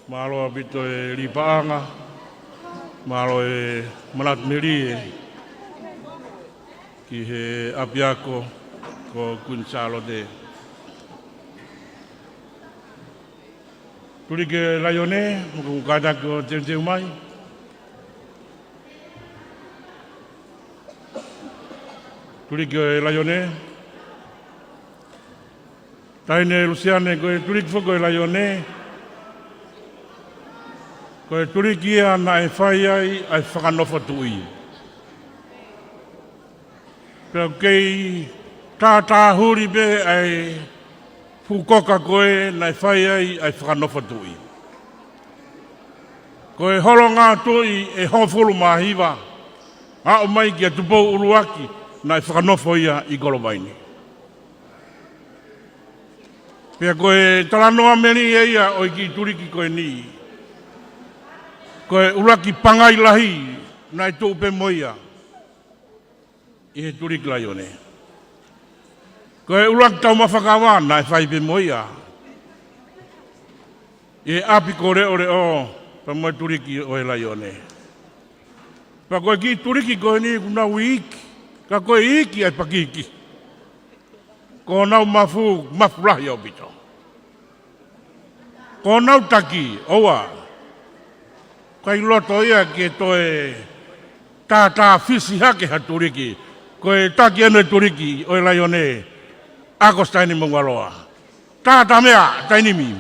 Mālō ʻaupito e lipaʻanga, mālō e manatu melie ki he ʻapiako ko Kuini Sālote. Tuliki e Laione, mou kātaki ʻo teuteu mai. Tuliki e Laione. Taʻahine Lusiane, ko e tuliki foki ko e Laione, ko e tuliki ia naʻe fai ai ʻa e fakanofo tuʻi. Pea kei tātāhuli pē ʻa e fuʻu koka ko ē naʻe fai ai ʻa e fakanofo tuʻi. Ko e holonga tuʻi ʻe hongofulu mā hiva, aʻu mai kia Tupou ʻUluaki, naʻe fakanofo ia ʻi Kolovaine. Pea ko e talanoa melie ia ʻo e kiʻi tuliki ko eni. Ko e ʻuluaki pangai lahi naʻe tuʻu pē mo ia ʻi he Tuliki Laione. Ko e ʻuluaki taumafa kava naʻe fai pē mo ia ʻi he ʻapi ko Leʻoleʻo, pea mo e Tuliki ʻo e Laione. Pea ko e kiʻi tuliki ko eni kuo nau iiki, ka ko e iiki ʻa e pakiki. Ko honau mafu, mafu lahi ʻaupito. Ko honau taki, ʻoua, ʻikai loto ia ke toe tātāfisi hake ha tuliki. Ko e taki ʻeni e Tuliki ʻo e Laione, ʻAkositaini Moʻungaloa. Tātāmeʻa, taimi ni.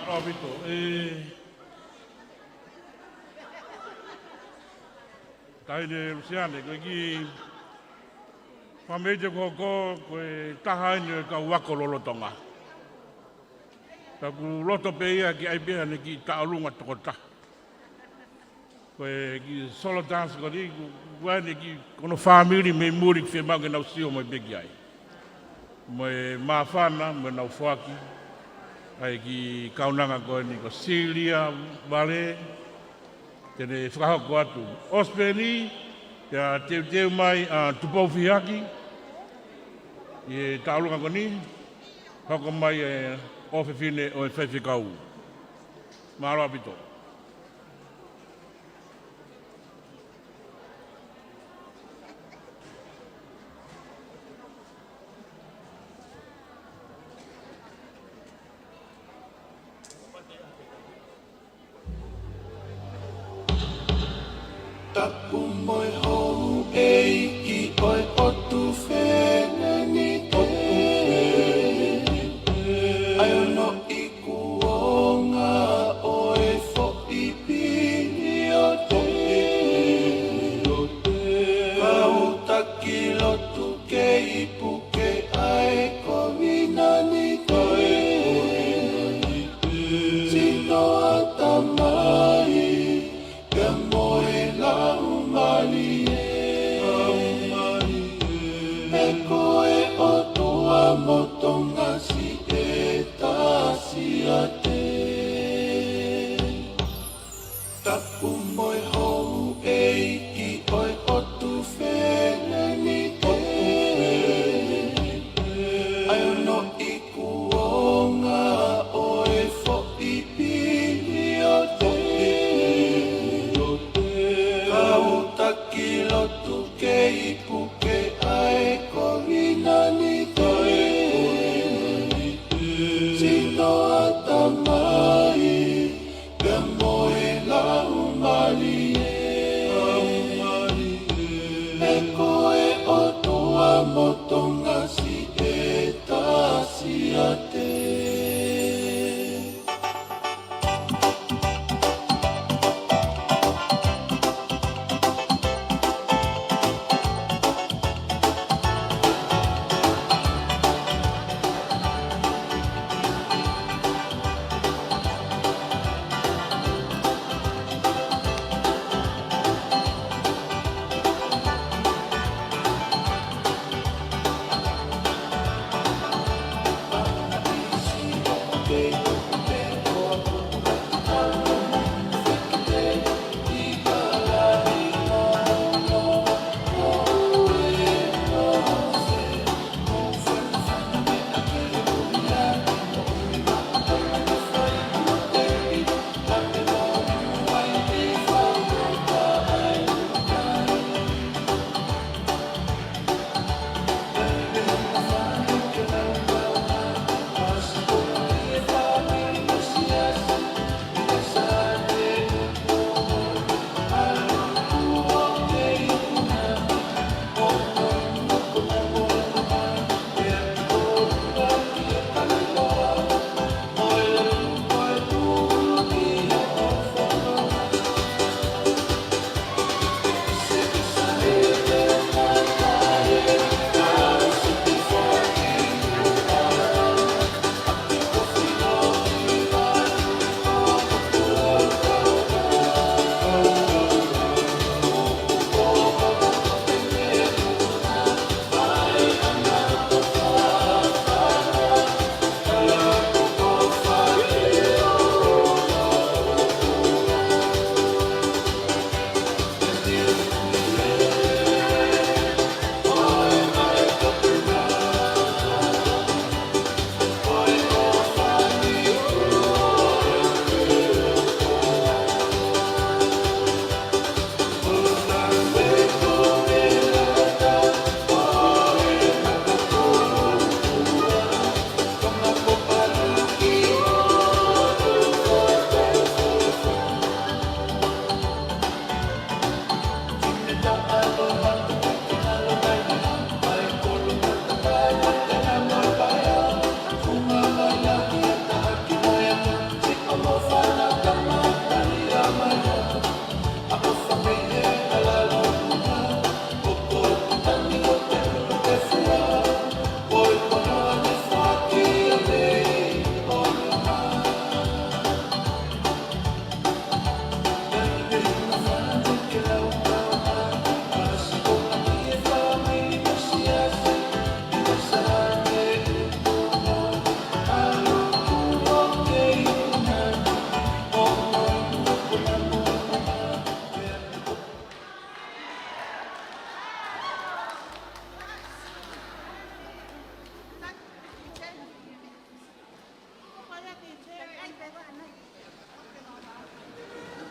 ʻAupito, ē, Taʻahine Lusiane, ko e kiʻi fāmili te koko, ko e taha eni ʻo e kau ako lolotonga. Pea ʻoku loto pē ia ke ʻai pē haʻane kiʻi tauʻolunga tokotaha. Ko e kiʻi solo dance ko eni, ko, ko eni ki hono fāmili mei muli ʻoku fiemaʻu ke nau sio mai pē ki ai. Mo e māfana, mo ʻenau foaki. ʻA e kiʻi kaunanga ko eni ko Silia Vale, te ne fakahoko atu. ʻOsi pē eni, pea teuteu mai ʻa Tupou Fiaki, ʻi he tauʻolunga ko eni, hoko mai e ʻofefine ʻo e faifekau. Mālō ʻaupito. Tapu mo e houʻeiki ʻo e ʻOtu Felenite. ʻA e ono iku kuonga ʻo e foʻi piliote. Kau taki lotu kei puke ʻa e Kovinānite. Sino ʻatamai, pea mo e Laumālie. He ko e ʻOtua mo Tonga siʻetau siate. Tapu mo e houʻeiki ʻo e ʻOtu Felenite. ʻA e ono iku kuonga ʻo e foʻi piliote. Kau taki lotu kei puke ʻa e Kovinānite. Sino ʻatamai, pea mo e Laumālie. He ko e ʻOtua mo Tonga siʻetau siate.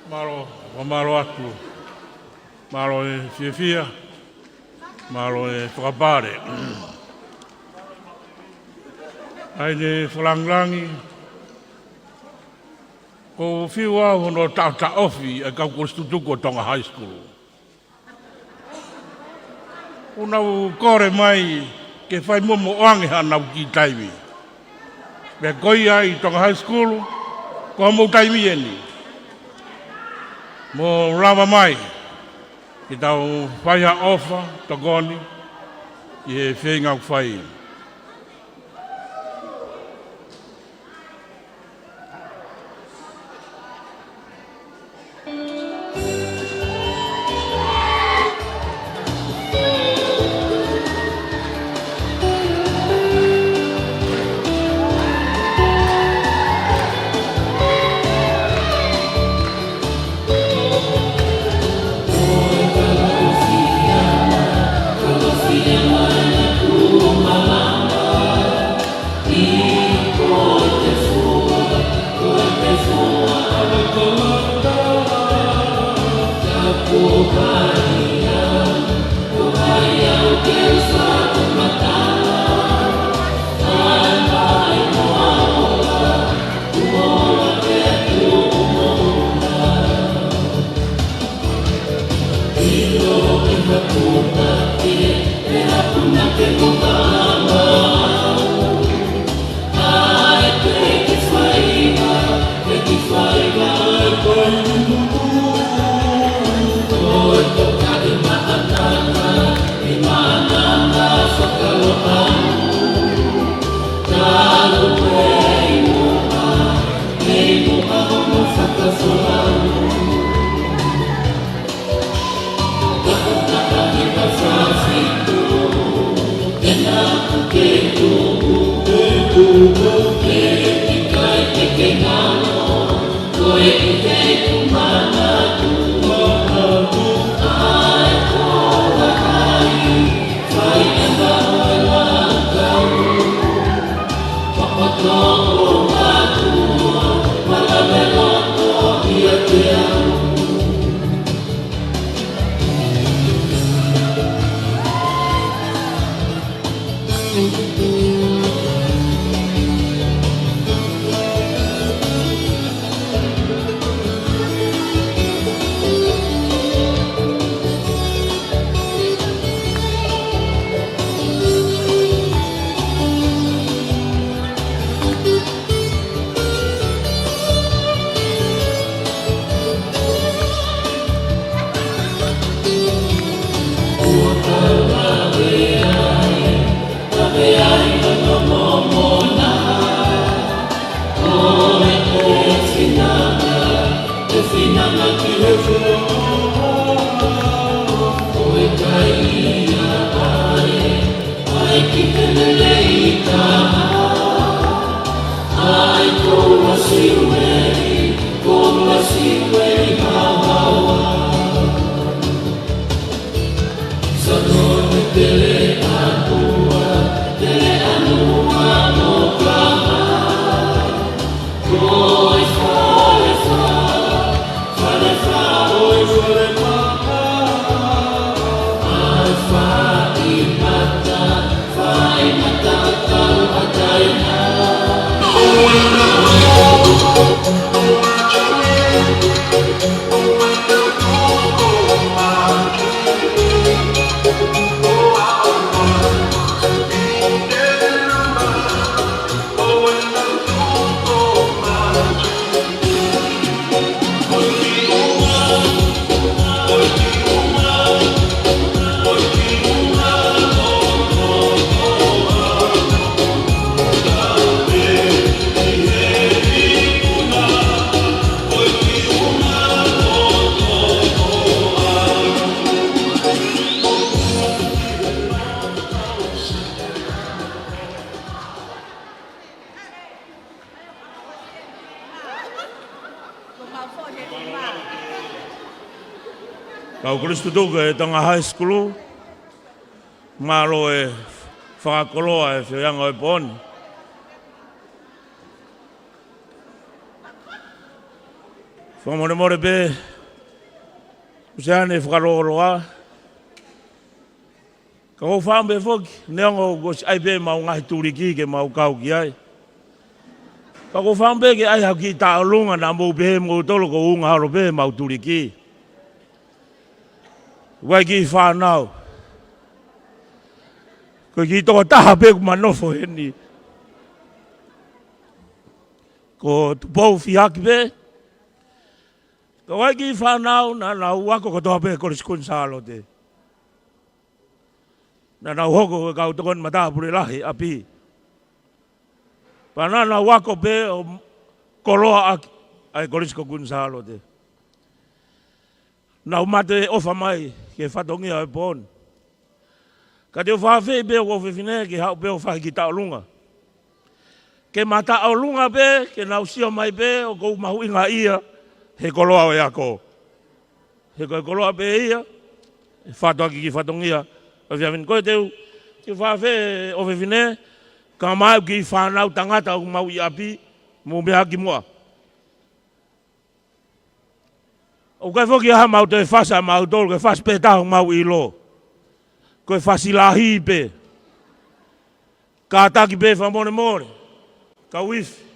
Mālō, mālō atu. Mālō e fiefia. Mālō e fakapale. ʻAi ne fakalāngilangi. ʻOku ou fiu au hono taʻotaʻofi ʻa e kau kolisi tutuku ʻo Tonga High School. ʻOku nau kole mai ke fai momoʻo ange haʻanau kiʻi taimi. Pea ko ia ʻi Tonga High School, ko hoʻomou taimi eni. Mou lava mai ke tau fai ha ʻofa tokoni ʻi he feinga ʻoku fai. Kau kolisi tutuku ʻo Tonga High School, mālō e fakakoloa e feohiʻanga ʻo e pō ni. Fakamolemole pē, ʻosi ʻa e fakalōloa. Ka ʻoku ou fakaʻamu pē foki, neongo kuo ʻosi ʻai pē ʻemau ngaahi tuliki ke mau kau ki ai. Ka ʻoku ou fakaʻamu pē ke ʻai haʻaku kiʻi tauʻolunga naʻa mou pehē moutolu ʻoku ou unga holo pē ʻemau tuliki. Ko e kiʻi fānau. Ko e kiʻi tokotaha pē ʻoku ma nofo heni. Ko Tupou Fihaki pē. Ko e kiʻi fānau naʻa nau ako kotoa pē Kolisi Kuini Sālote. Naʻa nau hoko ko e kau tokoni matāpule lahi ʻi ʻapi. Pea naʻa nau ako pē ʻo koloaʻaki ʻa e Kolisi ko Kuini Sālote. Nau mateʻofa mai ki he fatongia ʻo e pō ni. Ka te u fakaafeʻi pē hoku ʻofefine ke haʻu pē ʻo fai ha kiʻi tauʻolunga. Ke ma tauʻolunga pē, ke nau sio mai pē ʻoku ou mahuʻingaʻia he koloa ʻo e ako. He ko e koloa pē ia ʻe fatu ʻaki e kiʻi fatongia ʻo e efiafi ni. Ko ia te u, te u fakaafeʻi ʻofefine, kae ʻumaʻā e kiʻi fānau tangata ʻoku mau ʻi ʻapi, mou meʻa ki muʻa. ʻOku ʻikai foki ha mau toe fasi ʻa mautolu, ko e fasi pē taha ʻoku mau ʻilo. Ko e fasi lahi pē. Kātaki pē fakamolemole. Kau ifi.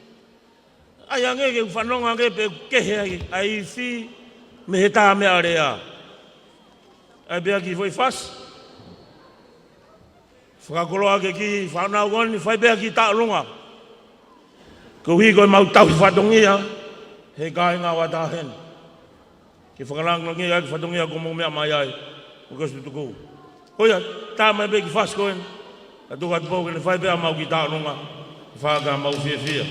ʻAi ange ke u fanongo ange pē kehe ai, ʻa e ifi mei he tā meʻalea. ʻAi pē ʻa e kiʻi foʻi fasi. Fakakoloa ki he kiʻi fānau ko eni, fai pē ha kiʻi tauʻolunga. Koeʻuhi ko ʻemau tauhi fatongia he kāinga ʻo ʻAtaheni. Ke fakalāngilangiʻi ʻa e fatongia ʻoku mou meʻa mai ai, ʻo ke tutuku. Ko ia, tā mai pē kiʻi fasi ko eni, ka tuku atu pē ke ne fai pē ʻemau kiʻi tauʻolunga, faka mau fiefia.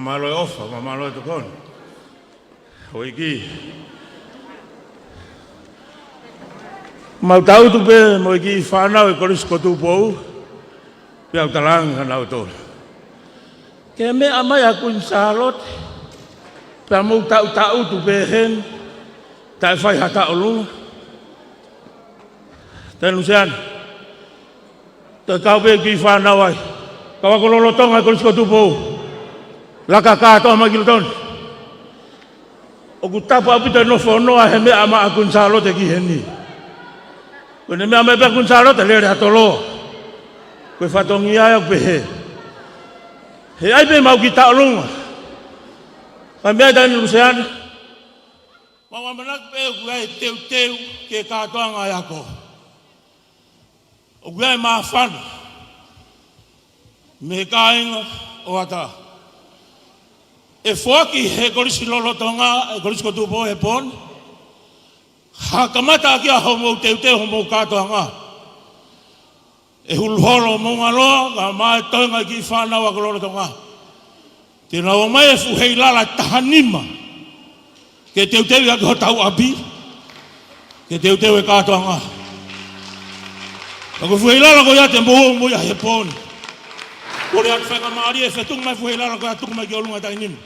Mālō e ʻofa, mo mālō e tokoni. Houʻeiki. Mau tangutu pē mo e kiʻi fānau ʻi he Kolisi ko Tupou, pea u talaange kia nautolu. Ke meʻa mai ʻa Kuini Sālote, pea mou tangutu pē heni, taʻe fai ha tauʻolunga. Taʻe nusiana. Toe kau pē kiʻi fānau ai. Kau ako lolotonga Kolisi ko Tupou. Laka kātoa mai ki loto ni. ʻOku tapu ʻaupito e nofo ʻo noa he meʻa mai ʻa Kuini Sālote ki heni. Ko ʻene meʻa mai pē ʻa Kuini Sālote, lele ʻa Toloa. Ko e fatongia ia ʻoku pehē. He ʻai pē mau kiʻi tauʻolunga. Ka meʻa taʻe nusiana. Mau ʻamanaki pē ʻoku ʻi ai e teuteu ki he kātoanga e ako. ʻOku ʻi ai e māfana mei he kāinga ʻo ʻatā. ʻE foaki he Kolisi lolotonga, e Kolisi ko Tupou he pō ni, ha kamata ʻaki ʻa hoʻomou teuteu hoʻomou kātoanga. ʻE hulu holo Moʻungaloa, kae ʻumaʻā e toenga e kiʻi fānau ako lolotonga. Te nau ʻomai e fuʻu heilala ʻe taha nima. Ke teuteu ʻaki hotau ʻapi. Ke teuteu e kātoanga. Ka ko e fuʻu heilala ko ia te mou ō mo ia he pō ni. Kole atu faingamālie ʻe fetuku mai e fuʻu heilala ko ia tuku mai ki ʻolunga taʻe nima.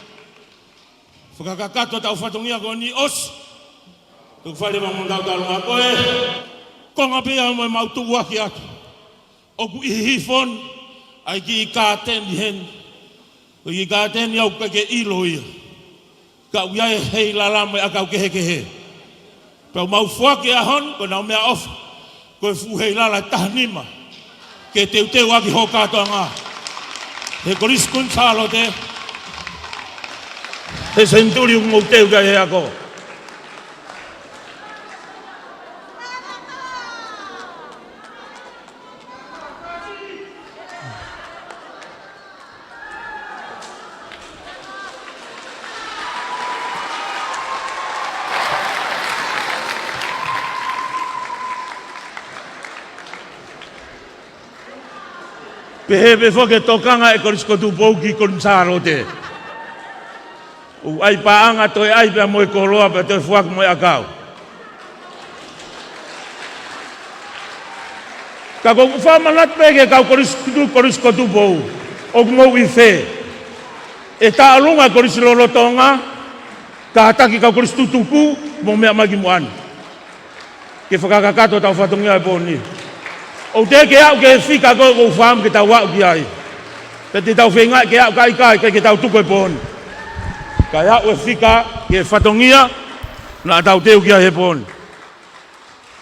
Fakakakato ʻetau fatongia ko eni ʻosi. Tuku fale ma mo tau tauʻolunga ko e. Konga pē ia mo e mau tuʻuaki atu. ʻOku ʻi hifo ni ʻa e kiʻi kāteni heni. Ko e kiʻi kāteni ʻoku ʻikai ke ʻilo ia. Ka ʻoku ʻi ai e heilala mo e ʻakau kehekehe. Pea ʻoku mau foaki he ʻaho ni, ko ʻenau meʻaʻofa. Ko e fuʻu heilala ʻe taha nima. Ke teuteu ʻaki hoʻo kātoanga. He Kolisi Kuini Sālote. He senituli ʻoku mou teu ki ai he ako. Pehē pē foki e tokanga e Kolisi ko Tupou ki Kuini Sālote. ʻOku ʻai paʻanga toe ʻai pea mo e koloa pea toe foaki mo e ʻakau. Ka ko ʻeku fakamanatu pē ki he kau kolisi tutuku, Kolisi ko Tupou, ʻoku mou ʻi fē? ʻE tauʻolunga e kolisi lolotonga, kātaki kau kolisi tutuku, mou meʻa mai ki muʻa ni. Ke fakakakato ʻetau fatongia he pō ni. ʻOku teʻeki ke aʻu ki he fika ko ē ʻoku ou fakaʻamu ke tau aʻu ki ai. Pea te tau feinga ke aʻu, ka ʻikai, ʻikai ke tau tuku he pō ni. Kae aʻu e fika ki he fatongia naʻa tau teu ki ai he pō ni.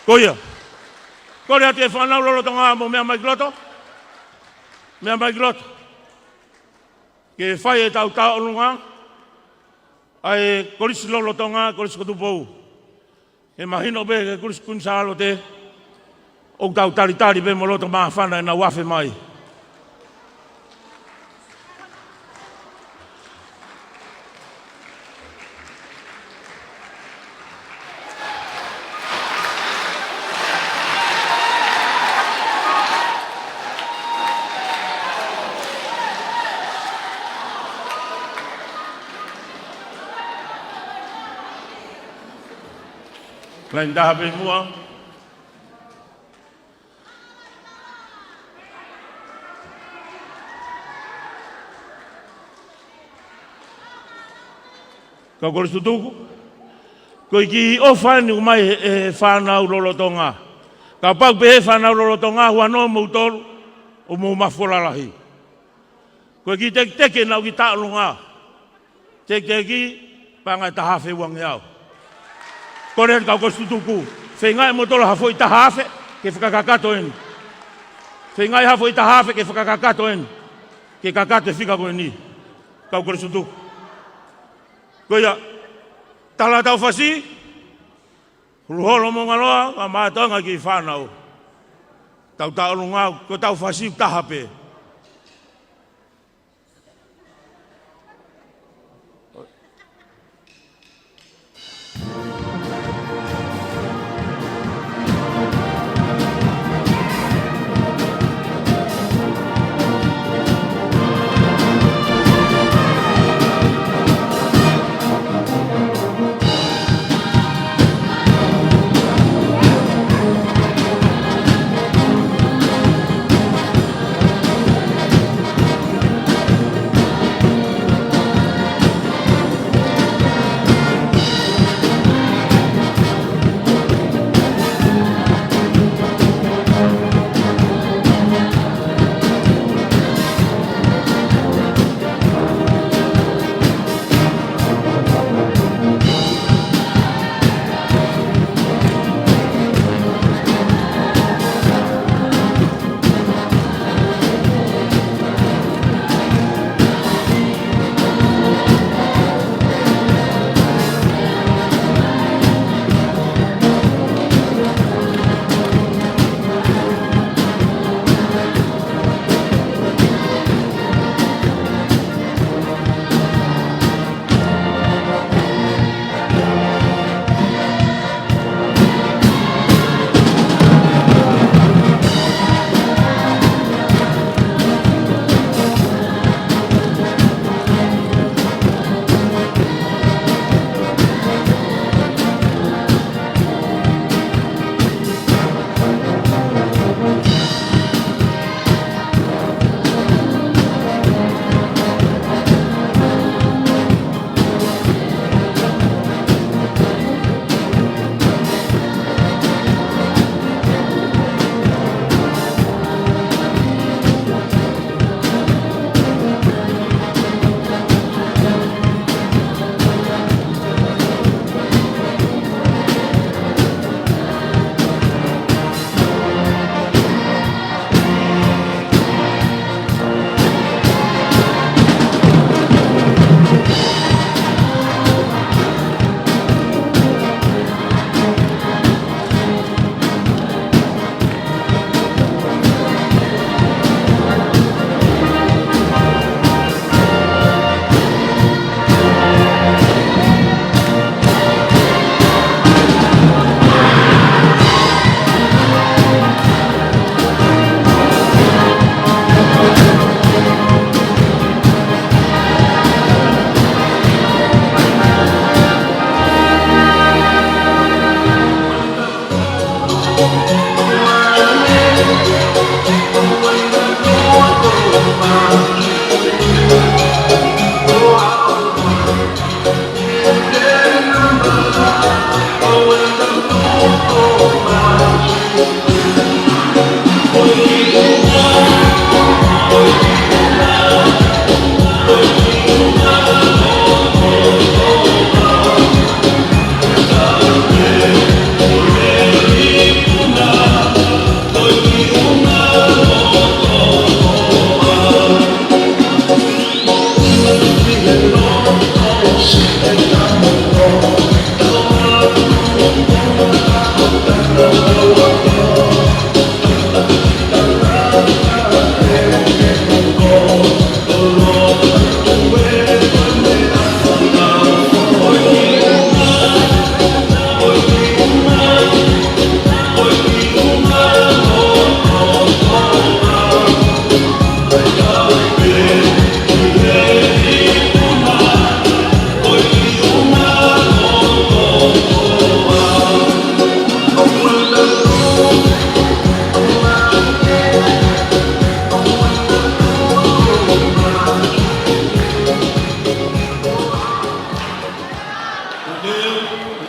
Ko ia. Kole atu e fānau lolotonga mou meʻa mai ki loto. Meʻa mai ki loto. Ke fai ʻetau tauʻolunga ʻa e kolisi lolotonga, Kolisi ko Tupou. He mahino pē ki he Kolisi Kuini Sālote, ʻoku tau talitali pē mo loto māfana ʻenau afe mai. Laini taha pē muʻa. Kau kolisi tutuku. Ko e kiʻi ʻofa eni ʻoku ʻomai ʻe he, ʻe he fānau lolotonga. Kapau pē ʻe he fānau lolotonga, huanoa moutolu, ʻoku mou mafola lahi. Ko e kiʻi tekiteki ʻenau kiʻi tauʻolunga. Tekiteki, paʻanga ʻe taha afe uangeau. Kole atu kau kolisi tutuku. Feingaʻi moutolu ha foʻi taha afe, ke fakakakato eni. Feingaʻi ha foʻi taha afe, ke fakakakato eni. Ke kakato e fika ko eni. Kau kolisi tutuku. Ko ia, tala ʻetau fasi, hulu holo Moʻungaloa, kae ʻumaʻā e toenga e kiʻi fānau. Tau tauʻolunga, ko ʻetau fasi ʻoku taha pē.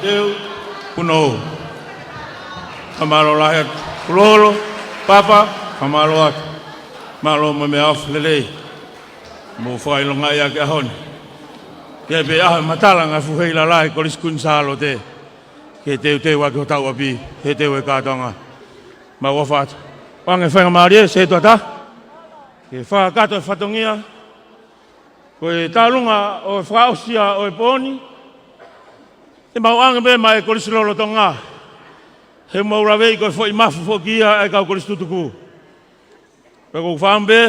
Teu, Punou. Fakamālō lahi atu. Kuloholo, Papa, fakamālō atu. Mālō mo e meʻaʻofa lelei. Mou fakaʻilongaʻi ʻaki e ʻaho ni. Ke pē ʻaho e matala ngaahi fuʻu heilala ʻi Kolisi Kuini Sālote. Ke teuteu ʻaki hotau ʻapi, he teu e kātoanga. Mau ʻofa atu. ʻOange faingamālie, setuata. Ke fakakakato e fatongia. Ko e taʻalunga ʻo e fakaʻosi ia ʻo e pō ni, te mau ʻoange pē maʻa e Kolisi lolotonga. He mau laveʻi ko e foʻi mafu foki ia ʻa e kau kolisi tutuku. Pea ʻoku ou fakaʻamu pē,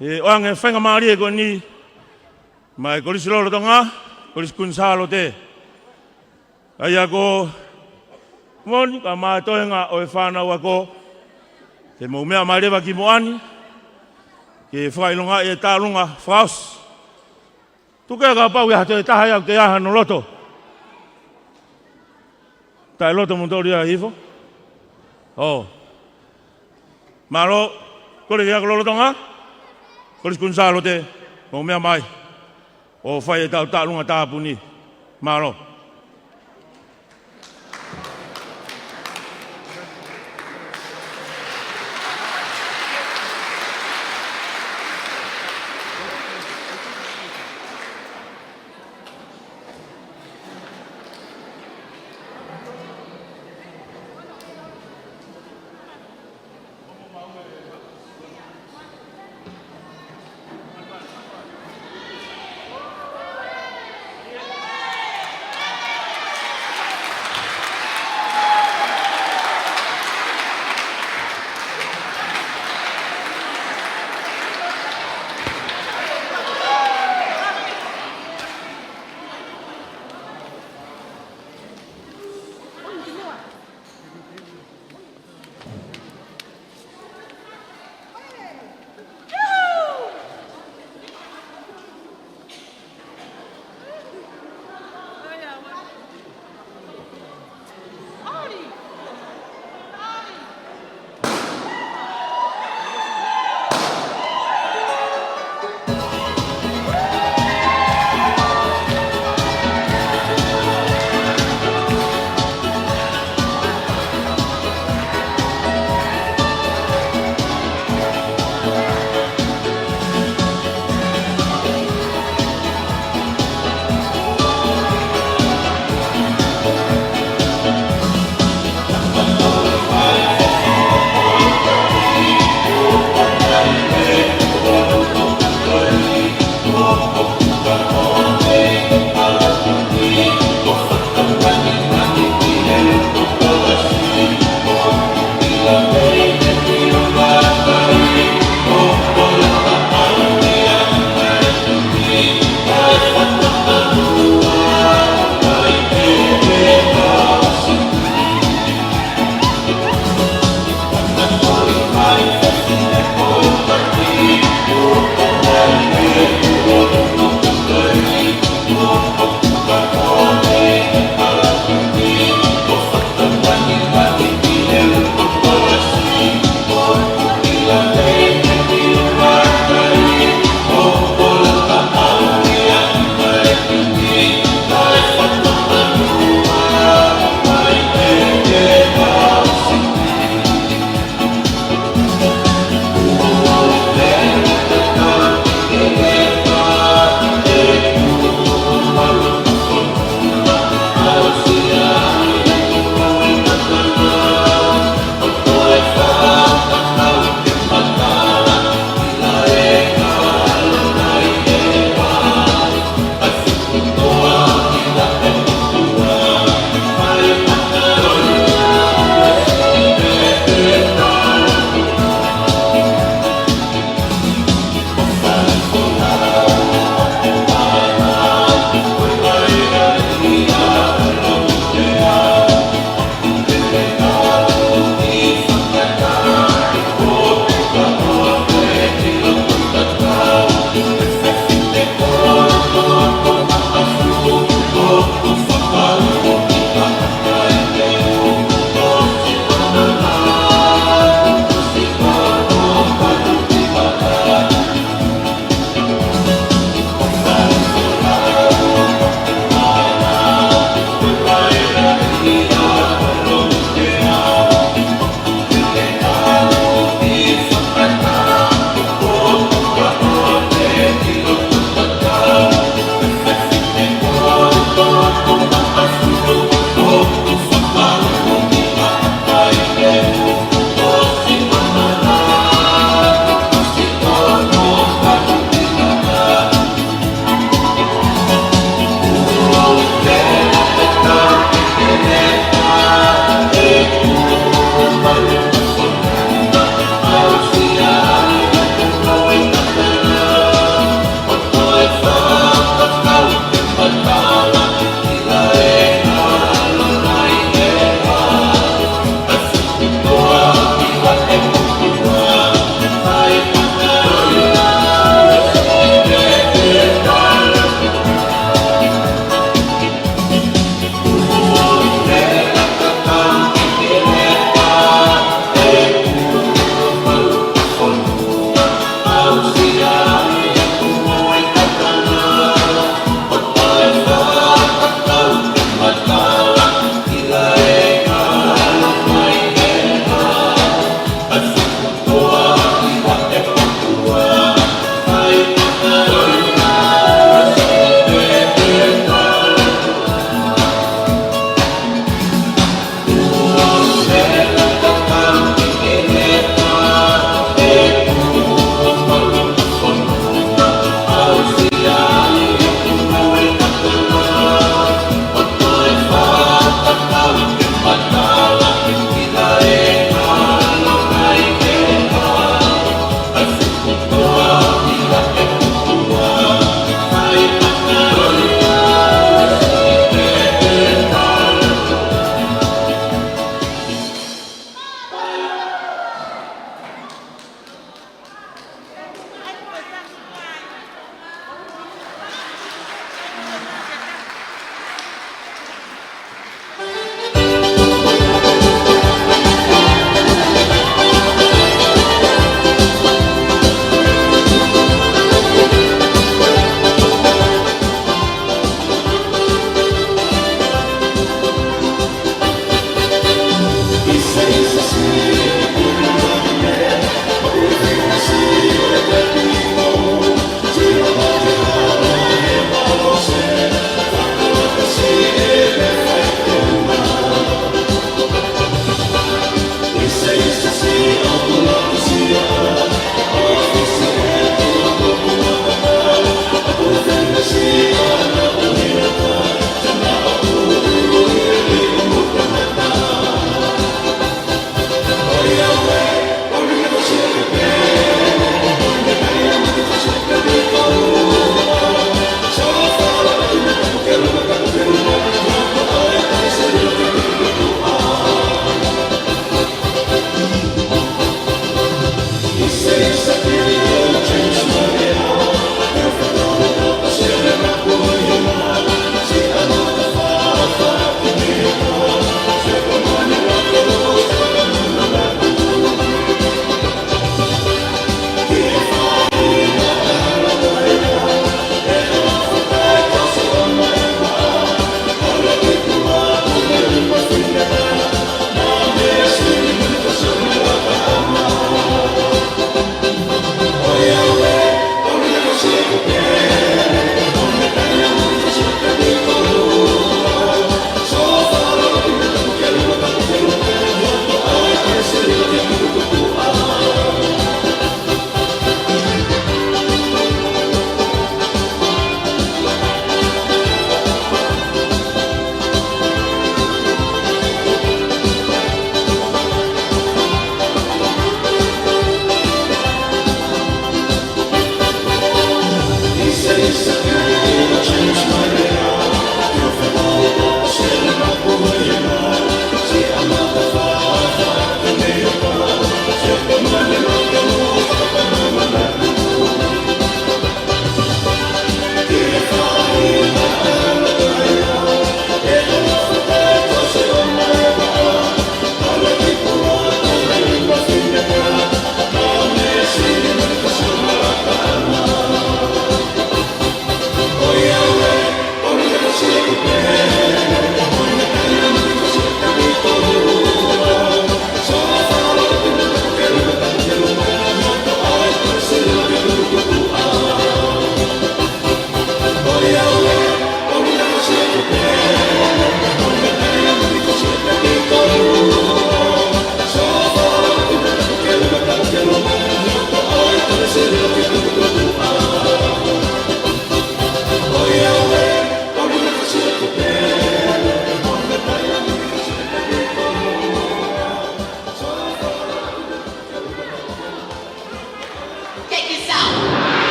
ʻe ʻoange faingamālie ko eni, maʻa e Kolisi lolotonga, Kolisi Kuini Sālote. ʻA ia ko Moni, kae ʻumaʻā e toenga ʻo e fānau ako, te mou meʻa mai leva ki muʻa ni, ke fakaʻilongaʻi e taʻalunga fakaʻosi. Tuku ke kapau ʻe ʻi ai ha toe taha ia ʻoku toe ʻi ai hano loto. Taʻeloto mo toli ia hifo. ʻO. Mālō, kole ki he ako lolotonga. Kolisi Kuini Sālote, mou meʻa mai. ʻO fai ʻetau taʻalunga tāpuni. Mālō.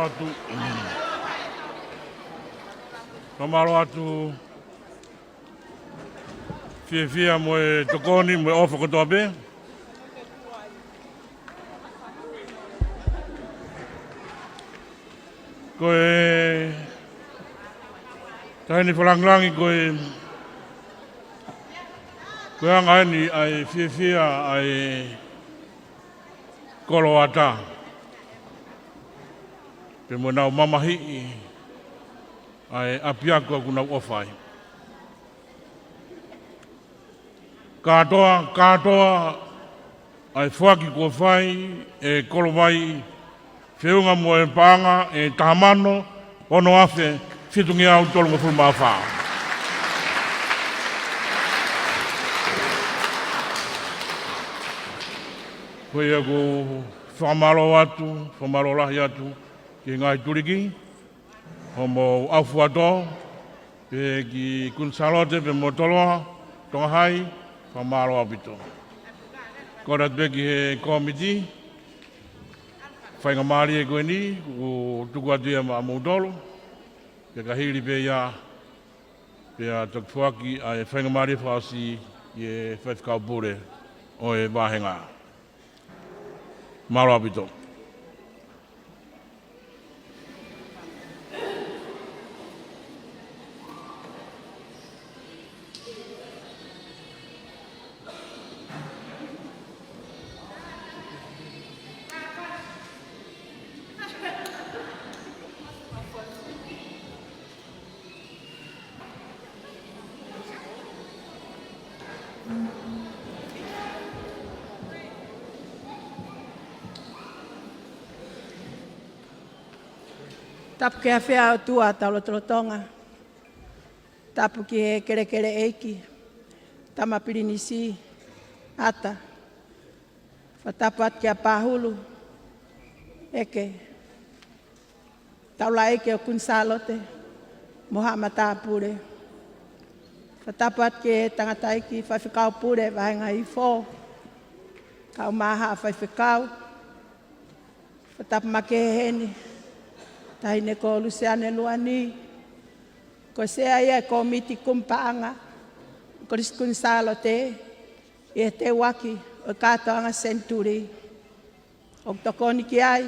atu. Fakamālō atu. Fiefia mo e tokoni, mo e ʻofa kotoa pē. Ko e taʻahine fakalāngilangi, ko e, ko e anga eni ʻa e fiefia ʻa e kolo ʻo Ata. Pea mo ʻenau mamahiʻi ʻa e ʻapiako ʻoku nau ʻofa ai. Kātoa, kātoa ʻa e foaki kuo fai ʻe Kolovai, feʻunga mo e paʻanga ʻe taha mano ono afe fitungeau tolungofulu mā fā. Ko ia ʻoku ou fakamālō atu, fakamālō lahi atu ki he ngaahi tuliki, hoʻomou ʻaufuatō, pehē ki Kuini Sālote pea mo Toloa, Tonga Hai, fakamālō ʻaupito. Kole atu pē ki he kōmiti faingamālie ko eni, ʻoku tuku atu ia maʻamoutolu, pea ka hili pē ia, pea toki foaki ʻa e faingamālie fakaʻosi ʻi he faifekau pule ʻo e vāhenga. Mālō ʻaupito. Tapu ki he ʻafio ʻa e ʻOtua ʻi hotau lotolotonga. Tapu ki he kelekele ʻeiki, Tama Pilinisi Ata. Fakatapu atu kia Pahulu ʻEke, Taulaʻeiki ʻo Kuini Sālote mo haʻa matāpule. Fakatapu atu ki he tangataʻeiki faifekau pule vāhenga hifo, kae ʻumaʻā haʻa faifekau. Fakatapu makehe heni Taʻahine ko Luseane Luani, ko e sea ia ʻo e kōmiti kumi paʻanga ʻo e Kolisi Kuini Sālote ʻi he teuaki ʻo e kātoanga senituli. ʻOku tokoni ki ai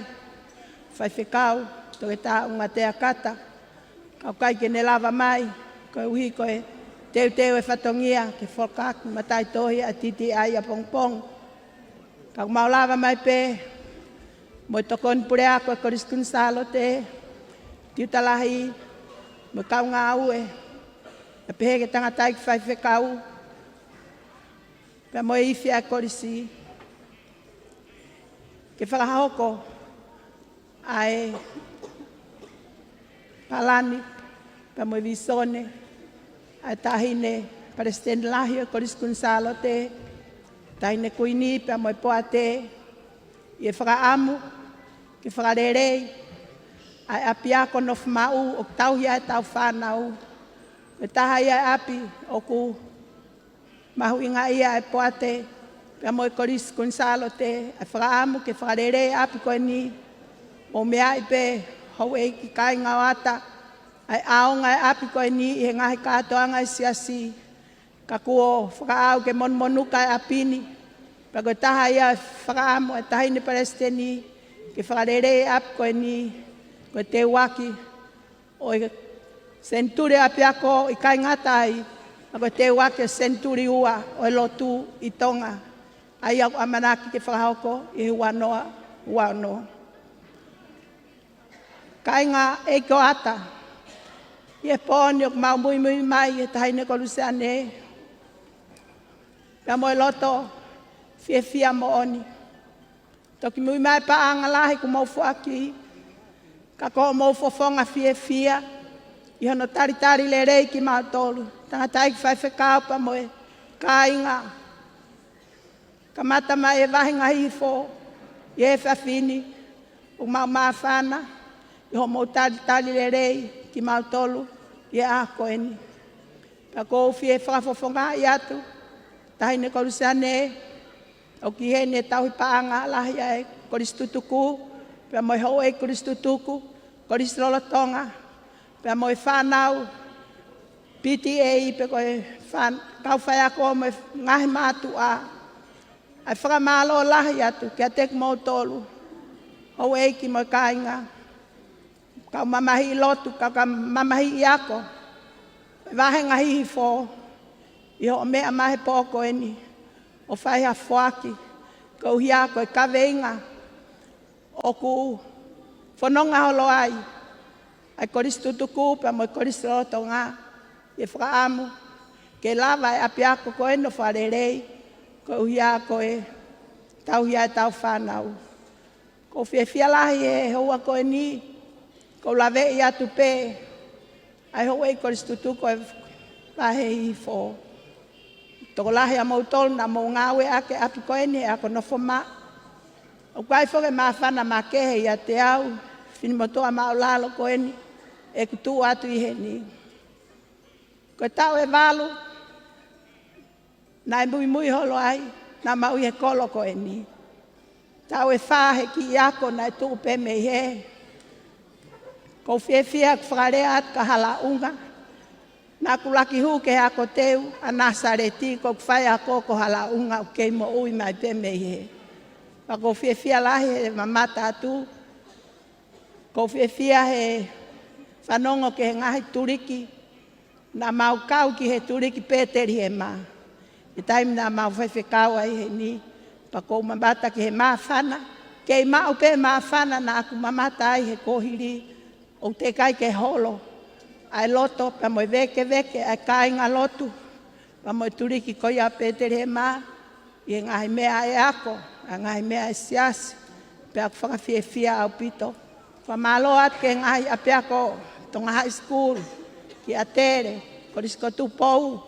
Faifekau Toketā ʻUngatea Kata, ka ʻoku ʻikai ke ne lava mai, koeʻuhi ko e teuteu e fatongia ke fokaki mataʻitohi ʻa e TTI ʻapongipongi. Ka ʻoku mau lava mai pē mo e tokoni puleako ʻo e Kolisi Kuini Sālote, tiuta lahi mo e kau ngāue, ʻo pehē ki he tangataʻeiki faifekau, pea mo e ifi ʻa e kolisi, ke fakahoko ʻa e palani pea mo e vīsone ʻa e Taʻahine Palesiteni Lahi ʻo e Kolisi Kuini Sālote, Taʻahine Kuini pea mo e Poate, ʻi he fakaʻamu ke fakalelei ʻa e ʻapiako nofo maʻu ʻoku tauhi ai ʻetau fānau. Ko e taha ia e ʻapi ʻoku mahuʻingaʻia ʻa e Poate pea mo e Kolisi Kuini Sālote, ʻa e fakaʻamu ke fakalelei e ʻapi ko eni. Mou meaʻi pē houʻeiki, kāinga ʻo Ata, ʻa e ʻaonga e ʻapi ko eni ʻi he ngaahi kātoanga ʻa e siasi. Ka kuo fakaʻau ke monumonuka e ʻapi ni. Pea ko e taha ia e fakaʻamu ʻa e Taʻahine Palesiteni ke fakalelei e ʻapi ko eni. Ko e teuaki ʻo e senituli ʻapiako, ʻikai ngata ai, ka ko e teuaki ʻo e senituli ua ʻo e lotu ʻi Tonga, ʻa ia ʻoku ʻamanaki ke fakahoko ʻi he ua noa ua ono. Kāinga ʻeiki ʻo Ata, ʻi he pō ni ʻoku mau muimui mai ʻi he Taʻahine ko Luseane, pea mo e loto fiefia moʻoni. Toki muimui mai e paʻanga lahi kuo mou foaki, ka ko hoʻomou fofonga fiefia ʻi hono talitali lelei kimautolu, tangataʻeiki faifekau pea mo e kāinga. Kamata mai e vāhenga hifo ʻi he efiafi ni, ʻoku mau māfana ʻi hoʻomou talitali lelei kimautolu ʻi he ʻaho ko eni. Pea ʻoku ou fie fakafofongaʻi atu, Taʻahine ko Luseane, ʻoku ʻi heni e tauhi paʻanga lahi ʻa e kolisi tutuku, pea mo e houʻeiki kolisi tutuku, Kolisi Lolotonga, pea mo e fānau P T A, pe ko e fān-, kau faiako mo e ngaahi mātuʻa. ʻA e fakamālō lahi atu kiate kimoutolu, houʻeiki mo e kāinga, kau mamahiʻi lotu, kau, kau mamahiʻi ako, ʻi he vāhenga Hihifo, ʻi hoʻo meʻa mai he pō ko eni ʻo fai ha foaki, koeʻuhi ko e kaveinga ʻoku fononga holo ai ʻa e Kolisi Tutuku pea mo e Kolisi Lolotonga, ʻi he fakaʻamu ke lava e ʻapiako ko eni ʻo fakalelei, koeʻuhi ko e tauhi ʻa e tau fānau. ʻOku ou fiefia lahi he houa ko eni, ʻoku ou laveʻi atu pē ʻa e houʻeiki Kolisi Tutuku ʻo e vahe Hihifo. Tokolahi ʻa moutolu naʻa mou ngāueʻaki e ʻapi ko eni he ako nofo maʻu. ʻOku ʻi ai foki e māfana makehe ʻiate au, finemotuʻa māʻulalo ko eni ʻeku tuʻu atu ʻi heni. Ko e taʻu ʻe valu naʻe muimui holo ai, naʻa mau ʻi he kolo ko eni. Taʻu ʻe fā he kiʻi ako naʻe tuʻu pē mei hē. ʻOku ou fiefia ʻeku fakalea atu kia Halaʻunga. Naʻa ku laki hū ki he ako teu ʻa Nāsaleti, ko ʻeku faiako ko Halaʻunga, ʻoku kei moʻui mai pē mei hē. Pea ʻoku ou fiefia lahi he mamata atu. ʻOku ou fiefia he fanongo ki he ngaahi tuliki naʻa mau kau ki he tuliki Petelihema he taimi naʻa mau faifekau ai heni. Pea ʻoku ou mamata ki he māfana, kei maʻu pē māfana naʻa ku mamata ai he kuohili, ʻoku teʻeki ai ke holo ʻa e loto pea mo e vēkeveke ʻa e kāingalotu pea mo e tuliki ko ia Petelihema, ʻi he ngaahi meʻa ʻa e ako, ʻa e ngaahi meʻa ʻa e siasi, pea ʻoku fakafiefia ʻaupito. Fakamālō atu ki he ngaahi ʻapiako, Tonga High School, ki ʻAtele, Kolisi ko Tupou,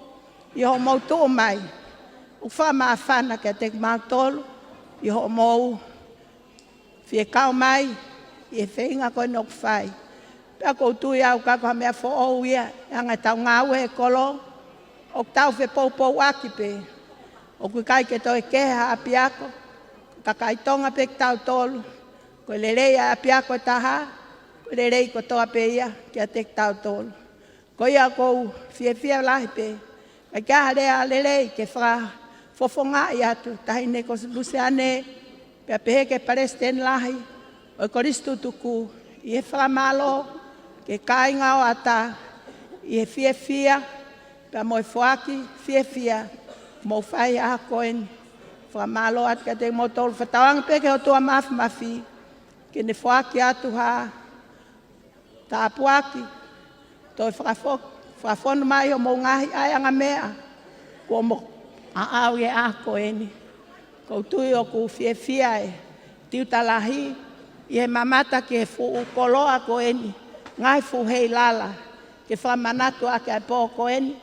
ʻi hoʻomou tuʻu mai ʻo fakamāfana kiate kimautolu, ʻi hoʻomou fie kau mai ʻi he feinga ko eni ʻoku fai. Pea ʻoku ou tui au ka ko ha meʻa foʻou ia, ʻa e anga ʻetau ngāue he kolo, ʻoku tau fepoupouaki pē. ʻOku ʻikai ke toe kehe ha ʻapiako, kakai Tonga pē kitautolu. Ko e lelei ʻa e ʻapiako ʻe taha, ko e lelei kotoa pē ia kiate kitautolu. Ko ia ʻoku ou fiefia lahi pē, ka ʻikai ha lea lelei ke fakafofongaʻi atu, Taʻahine ko Luseane, pea pehē ki he Palesiteni Lahi ʻo e Kolisi Tutuku, ʻi he fakamālō ki he kāinga ʻo ʻAta, ʻi he fiefia pea mo e foaki fiefia ʻoku mou fai he ʻaho ko eni. Fakamālō atu kiate kimoutolu, fakatauange pē ki he ʻOtua Mafimafi ke ne foaki atu ha tāpuaki, toe fakafo-, fakafonu mai hoʻomou ngaahi ʻaiʻanga meʻa kuo mou aʻau ʻi he ʻaho ko eni. ʻOku ou tui ʻoku fiefia e tiuta lahi ʻi he mamata ki he fuʻu koloa ko eni, ngaahi fuʻu heilala, ke fakamanatu ʻaki ʻa e pō ko eni.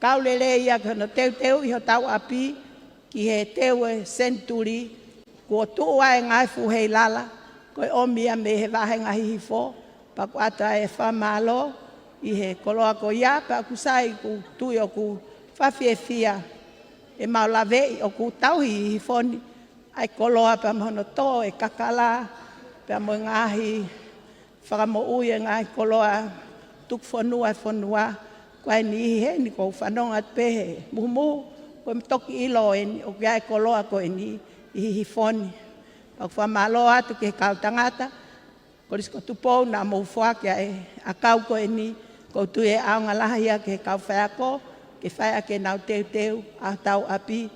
Kau lelei ia ki hono teuteuʻi hotau ʻapi ki he teu e senituli, kuo tuʻu ai e ngaahi fuʻu heilala, ko e ʻomi ia mei he vāhenga Hihifo, pea ʻoku ʻoatu ai e fakamālō ʻi he koloa ko ia, pea ʻoku sai, ʻoku ou tui ʻoku fakafiefia ʻemau laveʻi ʻoku tauhi ʻi Hihifo ni ʻa e koloa pea mo hono tō e kakala, pea mo e ngaahi fakamoʻui e ngaahi koloa tuku fonua e fonua. Ko e niʻihi heni ʻoku ou fanongo atu pē he muhumuhu, ʻoku ou toki ʻilo eni ʻoku ʻi ai e koloa ko eni ʻi Hihifo ni. Pea ʻoku fakamālō atu ki he kau tangata Kolisi ko Tupou naʻa mou foaki ʻa e ʻakau ko eni, ʻoku ou tui ʻe ʻaonga lahi ia ki he kau faiako, ke fai ʻaki ʻenau teuteu ʻa hotau ʻapi,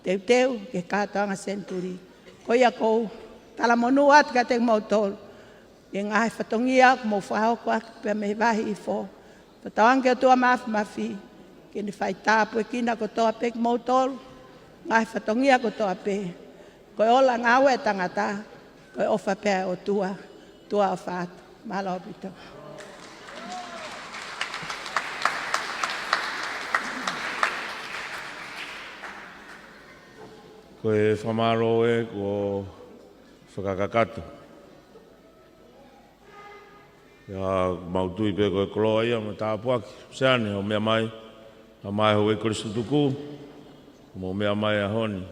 teuteu ki he kātoanga senituli. Ko ia ʻoku ou talamonū atu kiate kimoutolu, ʻi he ngaahi fatongia ʻoku mou fakahoko atu pea mei he vahe Hihifo. Fakatauange ki he ʻOtua Mafimafi ke ne fai tāpuekina kotoa pē kimoutolu, ngaahi fatongia kotoa pē. Ko e ola ngāue ʻa e tangata, ko e ʻofa pē ʻa e ʻOtua. ʻOtua ʻofa atu. Mālō ʻaupito. Ko e fakamālō ē kuo fakakakato. ʻIo, mau tui pē ko e koloa ia mo e tāpuaki. Luseane, hoʻo meʻa mai, ʻa mai houʻeiki Kolisi Tutuku, mo e meʻa mai ʻaho ni.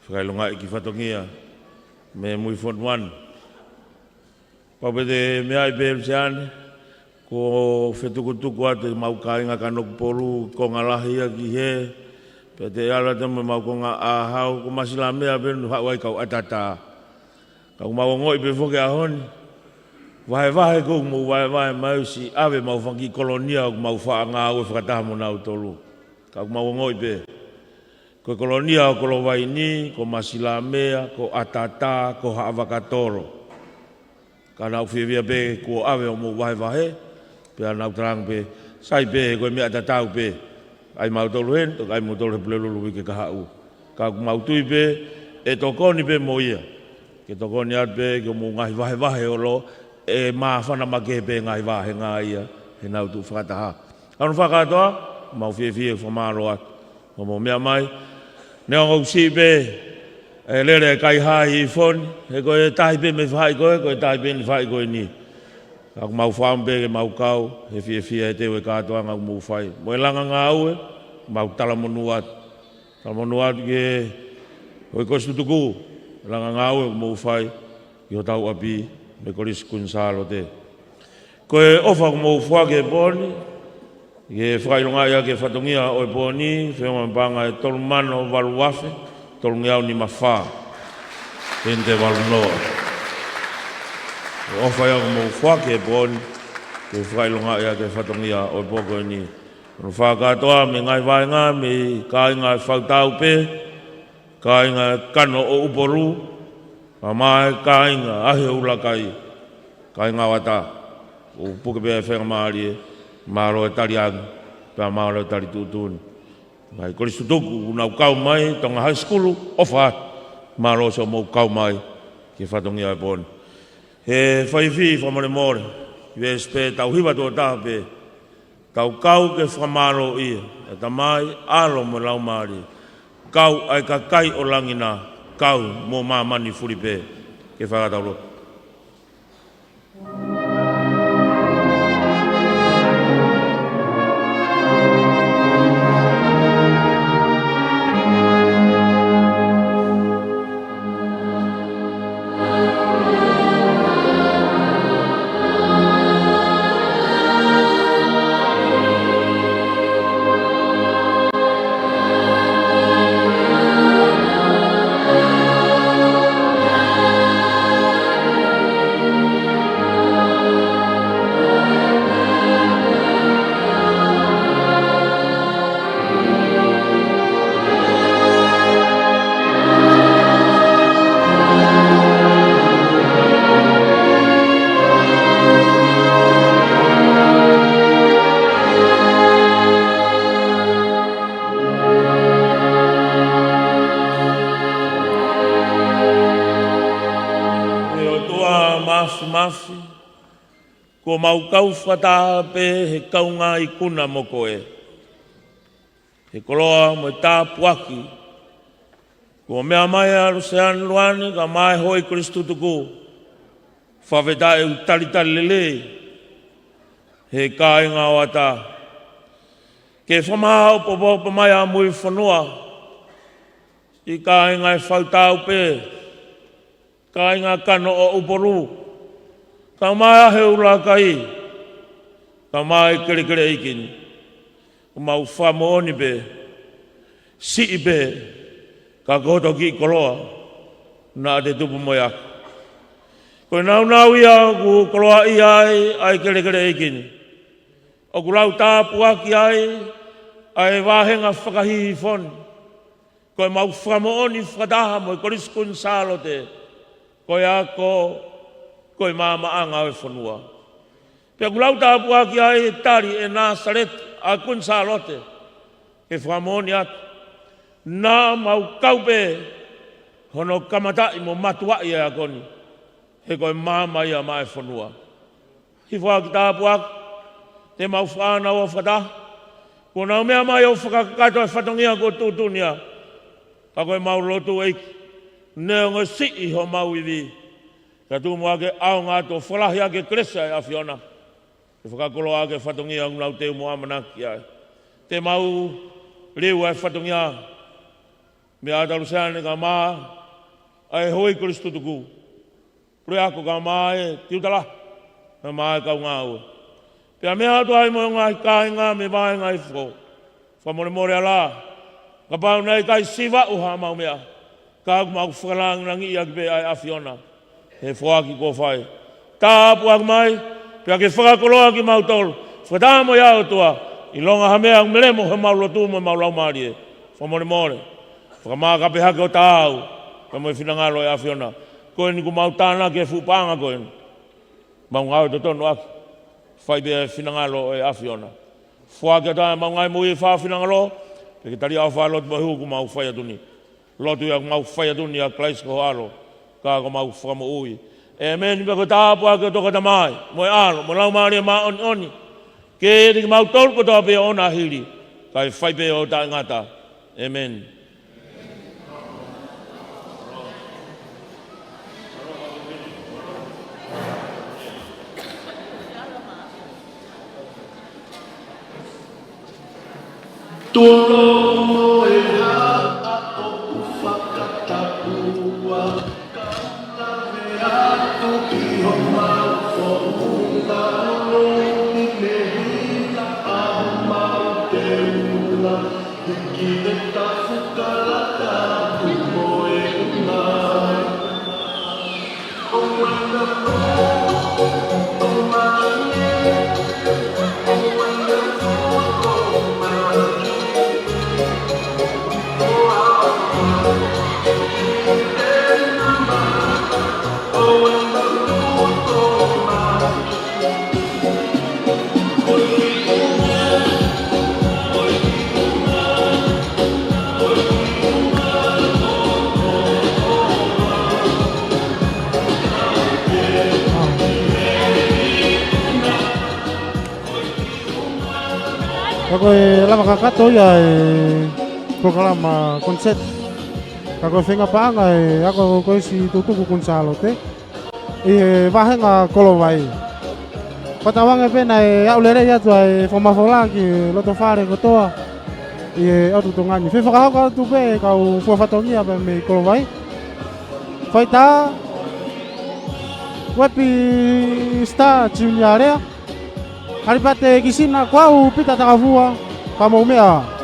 Fakaʻilongaʻi e kiʻi fatongia mei mui fonua ni. Pau pē te meaʻi pē Luseane, ko e fetukutuku atu ʻemau kāinga Kanokupolu, konga lahi ia ki hē, pea te ala te mo ʻemau konga ʻāhau, ko Masilamea pē ʻoku haʻu ai kau ʻatā. Ka ʻoku mau ongoʻi pē foki he ʻaho ni, vahevahe ʻoku mou vahevahe mai ʻosi ʻave ʻemau fanga kiʻi kolonia ʻoku mau faʻa ngāue fakataha mo nautolu. Ka ʻoku mau ongoʻi pē, ko e kolonia ʻo Kolovaini, ko Masilamea, ko ʻAtatā, ko Haʻavakatolo. Ka naʻa ku fiefia pē kuo ʻave hoʻomou vahevahe, pea naʻa ku talaange pē, sai pē, ko e meʻa tatau pē. ʻAi mautolu heni, toki ʻai mautolu he Pulelulu uike kahaʻu. Ka ʻoku mau tui pē, ʻe tokoni pē mo ia. Ke tokoni atu pē ki hoʻomou ngaahi vahevahe ʻo loto, ʻe māfana makehe pē ngaahi vāhenga ia, he naʻa nau tuʻu fakataha. Anu fakatoa, mau fiefia fakamālō atu. Hoʻomou meʻa mai, neongo ʻoku siʻi pē, ʻe lele ʻa e kaihā ʻi he fono, he ko e tahi pē mei faʻahi ko ē, ko e tahi pē ʻi faʻahi ko eni. Ka ʻoku mau fakaʻamu pē ke mau kau, he fiefia he teu e kātoanga ʻoku mou fai. Mo e langa ngāue, mau talamonū atu. Talamonū atu ki he houʻeiki kolisi tutuku, langa ngāue ʻoku mou fai, ki hotau ʻapi, mei Kolisi Kuini Sālote. Ko e ʻofa ʻoku mou foaki he pō ni, ke fakaʻilongaʻi ʻaki e fatongia ʻo e pō ni, feʻunga mo e paʻanga ʻe tolu mano valu afe, tolungeau nima fā, peni te valu noa. Ko e ʻofa ia ʻoku mou foaki he pō ni, ke fakaʻilongaʻi ʻaki e fatongia ʻo e pō ko eni. Hono fakakātoa mei he ngaahi vāhenga, mei he kāinga ʻa e Fautaupe, kāinga ʻa e Kano ʻo ʻUpolu, pea mo e kāinga ʻa e Ahi ʻo Ulakai, kāinga ʻo ʻAtā, ʻoku puke pē ʻa e faingamālie, mālō e tali ange, pea mālō e tali tuʻutuʻuni. Ngaahi kolisi tutuku, ʻoku nau kau mai, Tonga High School, ʻofa atu, mālō siʻomou kau mai, ki he fatongia ʻo e pō ni. He fai fie fakamolemole, ʻi he veesi pē, tau hiva tuʻo taha pē, tau kau ke fakamālōʻia, ʻe Tamai, ʻAlo mo e Laumālie. Kau ʻa e kakai ʻo langi na, kau mo māmani fulipē. Ke fakataulou. ʻE ʻOtua Māfimafi, kuo mau kau fakataha pē he kaungā ikuna mo koe. He koloa mo e tāpuaki, kuo meʻa mai ʻa Luseane Luane kae ʻumaʻā e houʻeiki kolisi tutuku, fakafetaʻi ʻoku talitali lelei he kāinga ʻo ʻAtā. Ke fakamaʻopoʻopo mai ʻa Muifonua, siʻi kāinga ʻa e Fautaupe, kāinga Kano ʻo ʻUpolu, kae ʻumaʻā e Ahi ʻo Ulakai, kae ʻumaʻā e kelekele ʻeiki ni. ʻOku mau fakamoʻoni pē, siʻi pē, ka ko hoto kiʻi koloa, naʻa te tupu mo e ako. Ko e nāunau ia ʻoku koloaʻia ai ʻa e kelekele ʻeiki ni. ʻOku lau tāpuaki ai ʻa e vāhenga fakahihifo ni. Ko ʻemau fakamoʻoni fakataha mo e Kolisi Kuini Sālote, ko e ako, ko e maamaʻanga ʻo e fonua. Pea ʻoku lau tāpuaki ai e tali ʻe Nāsaleti ʻa Kuini Sālote, ke fakamoʻoni atu, naʻa mau kau pē hono kamataʻi mo mātuʻaki e ako ni, he ko e maama ia maʻa e fonua. Hifo ʻa e kiʻi tāpuaki, te mau fānau ʻo fakataha. Kuo nau meʻa mai ʻo fakakakato e fatongia kuo tuʻutuʻuni ia. Ka ko ʻemau lotu ʻEiki, neongo e siʻi homau ivi, ka tuku muʻa ke ʻaonga atu ʻo fakalahi ʻaki e kelesi ʻa e ʻAfiona, ke fakakoloa ʻaki e fatongia ʻoku nau teu mo ʻamanaki ai. Te mau liliu ʻa e fatongia meia ʻAtā Luseane kae ʻumaʻā ʻa e houʻeiki kolisi tutuku. Puleako kae ʻumaʻā e tiuta lahi, kae ʻumaʻā e kau ngāue. Pea meʻa atu ai mo e ngaahi kāinga mei he vahenga ʻo e hifo. Fakamolemole ā, kapau naʻe ʻikai siva ʻo haʻamau meʻa, ka ʻoku mau fakalāngilangiʻi ʻaki pē ʻa e ʻAfiona he foaki kuo fai. Tāpuaki mai, pea ke fakakoloa kimautolu. Fakataha mo ia ʻOtua, ʻilonga ha meʻa ʻoku melemo heʻemau lotu mo ʻemau laumālie, fakamolemole. Fakamākape hake ʻo taau pea mo e finangalo ʻo e ʻAfiona. Ko eni ʻoku mau tānaki e fuʻu paʻanga ko eni, mau ngāue totonu ʻaki, fai pē ʻa e finangalo ʻo e ʻAfiona. Foaki atu ʻemau ngaahi moʻui ʻi he fakafinangalo, pea ke tali ʻa e fai lotu mo e hū ʻoku mau fai atu ni. Lotu ia ʻoku mau fai atu ni ʻia Kalaisi ko ho ʻAlo, ka ko homau Fakamoʻui. ʻĒmeni. Pea ko e tāpuaki ʻa e ʻOtua ko e Tamai, mo e ʻAlo, mo e Laumālie Māʻoniʻoni, ke ʻiate kimautolu kotoa pē ʻo ʻoʻona ʻa hili, kae fai pē ʻo taʻengata. ʻĒmeni. Tulo mo e haʻa ʻoku fakatapua, kau lave atu ki homau founga, ʻo lomi mehila ʻa homau teunga, hiki e tafu kalaka atu mo e ʻunga. Ka ko e lava kakato ia e polokalama concert. Ka ko e feinga paʻanga e ako ko ē siʻi tutuku Kuini Sālote ʻi he vahenga Kolovai. Pea tauange pē naʻe aʻu lelei atu ʻa e fakamafola ki he loto fale kotoa ʻi he ʻotu Tonga ni. Fie fakahoko atu pē kau fua fatongia pē mei Kolovai. Faitā, Wepi Star Junior Lea, Kalipate Kisina, ko au Pita Takafua, ka mou meʻa.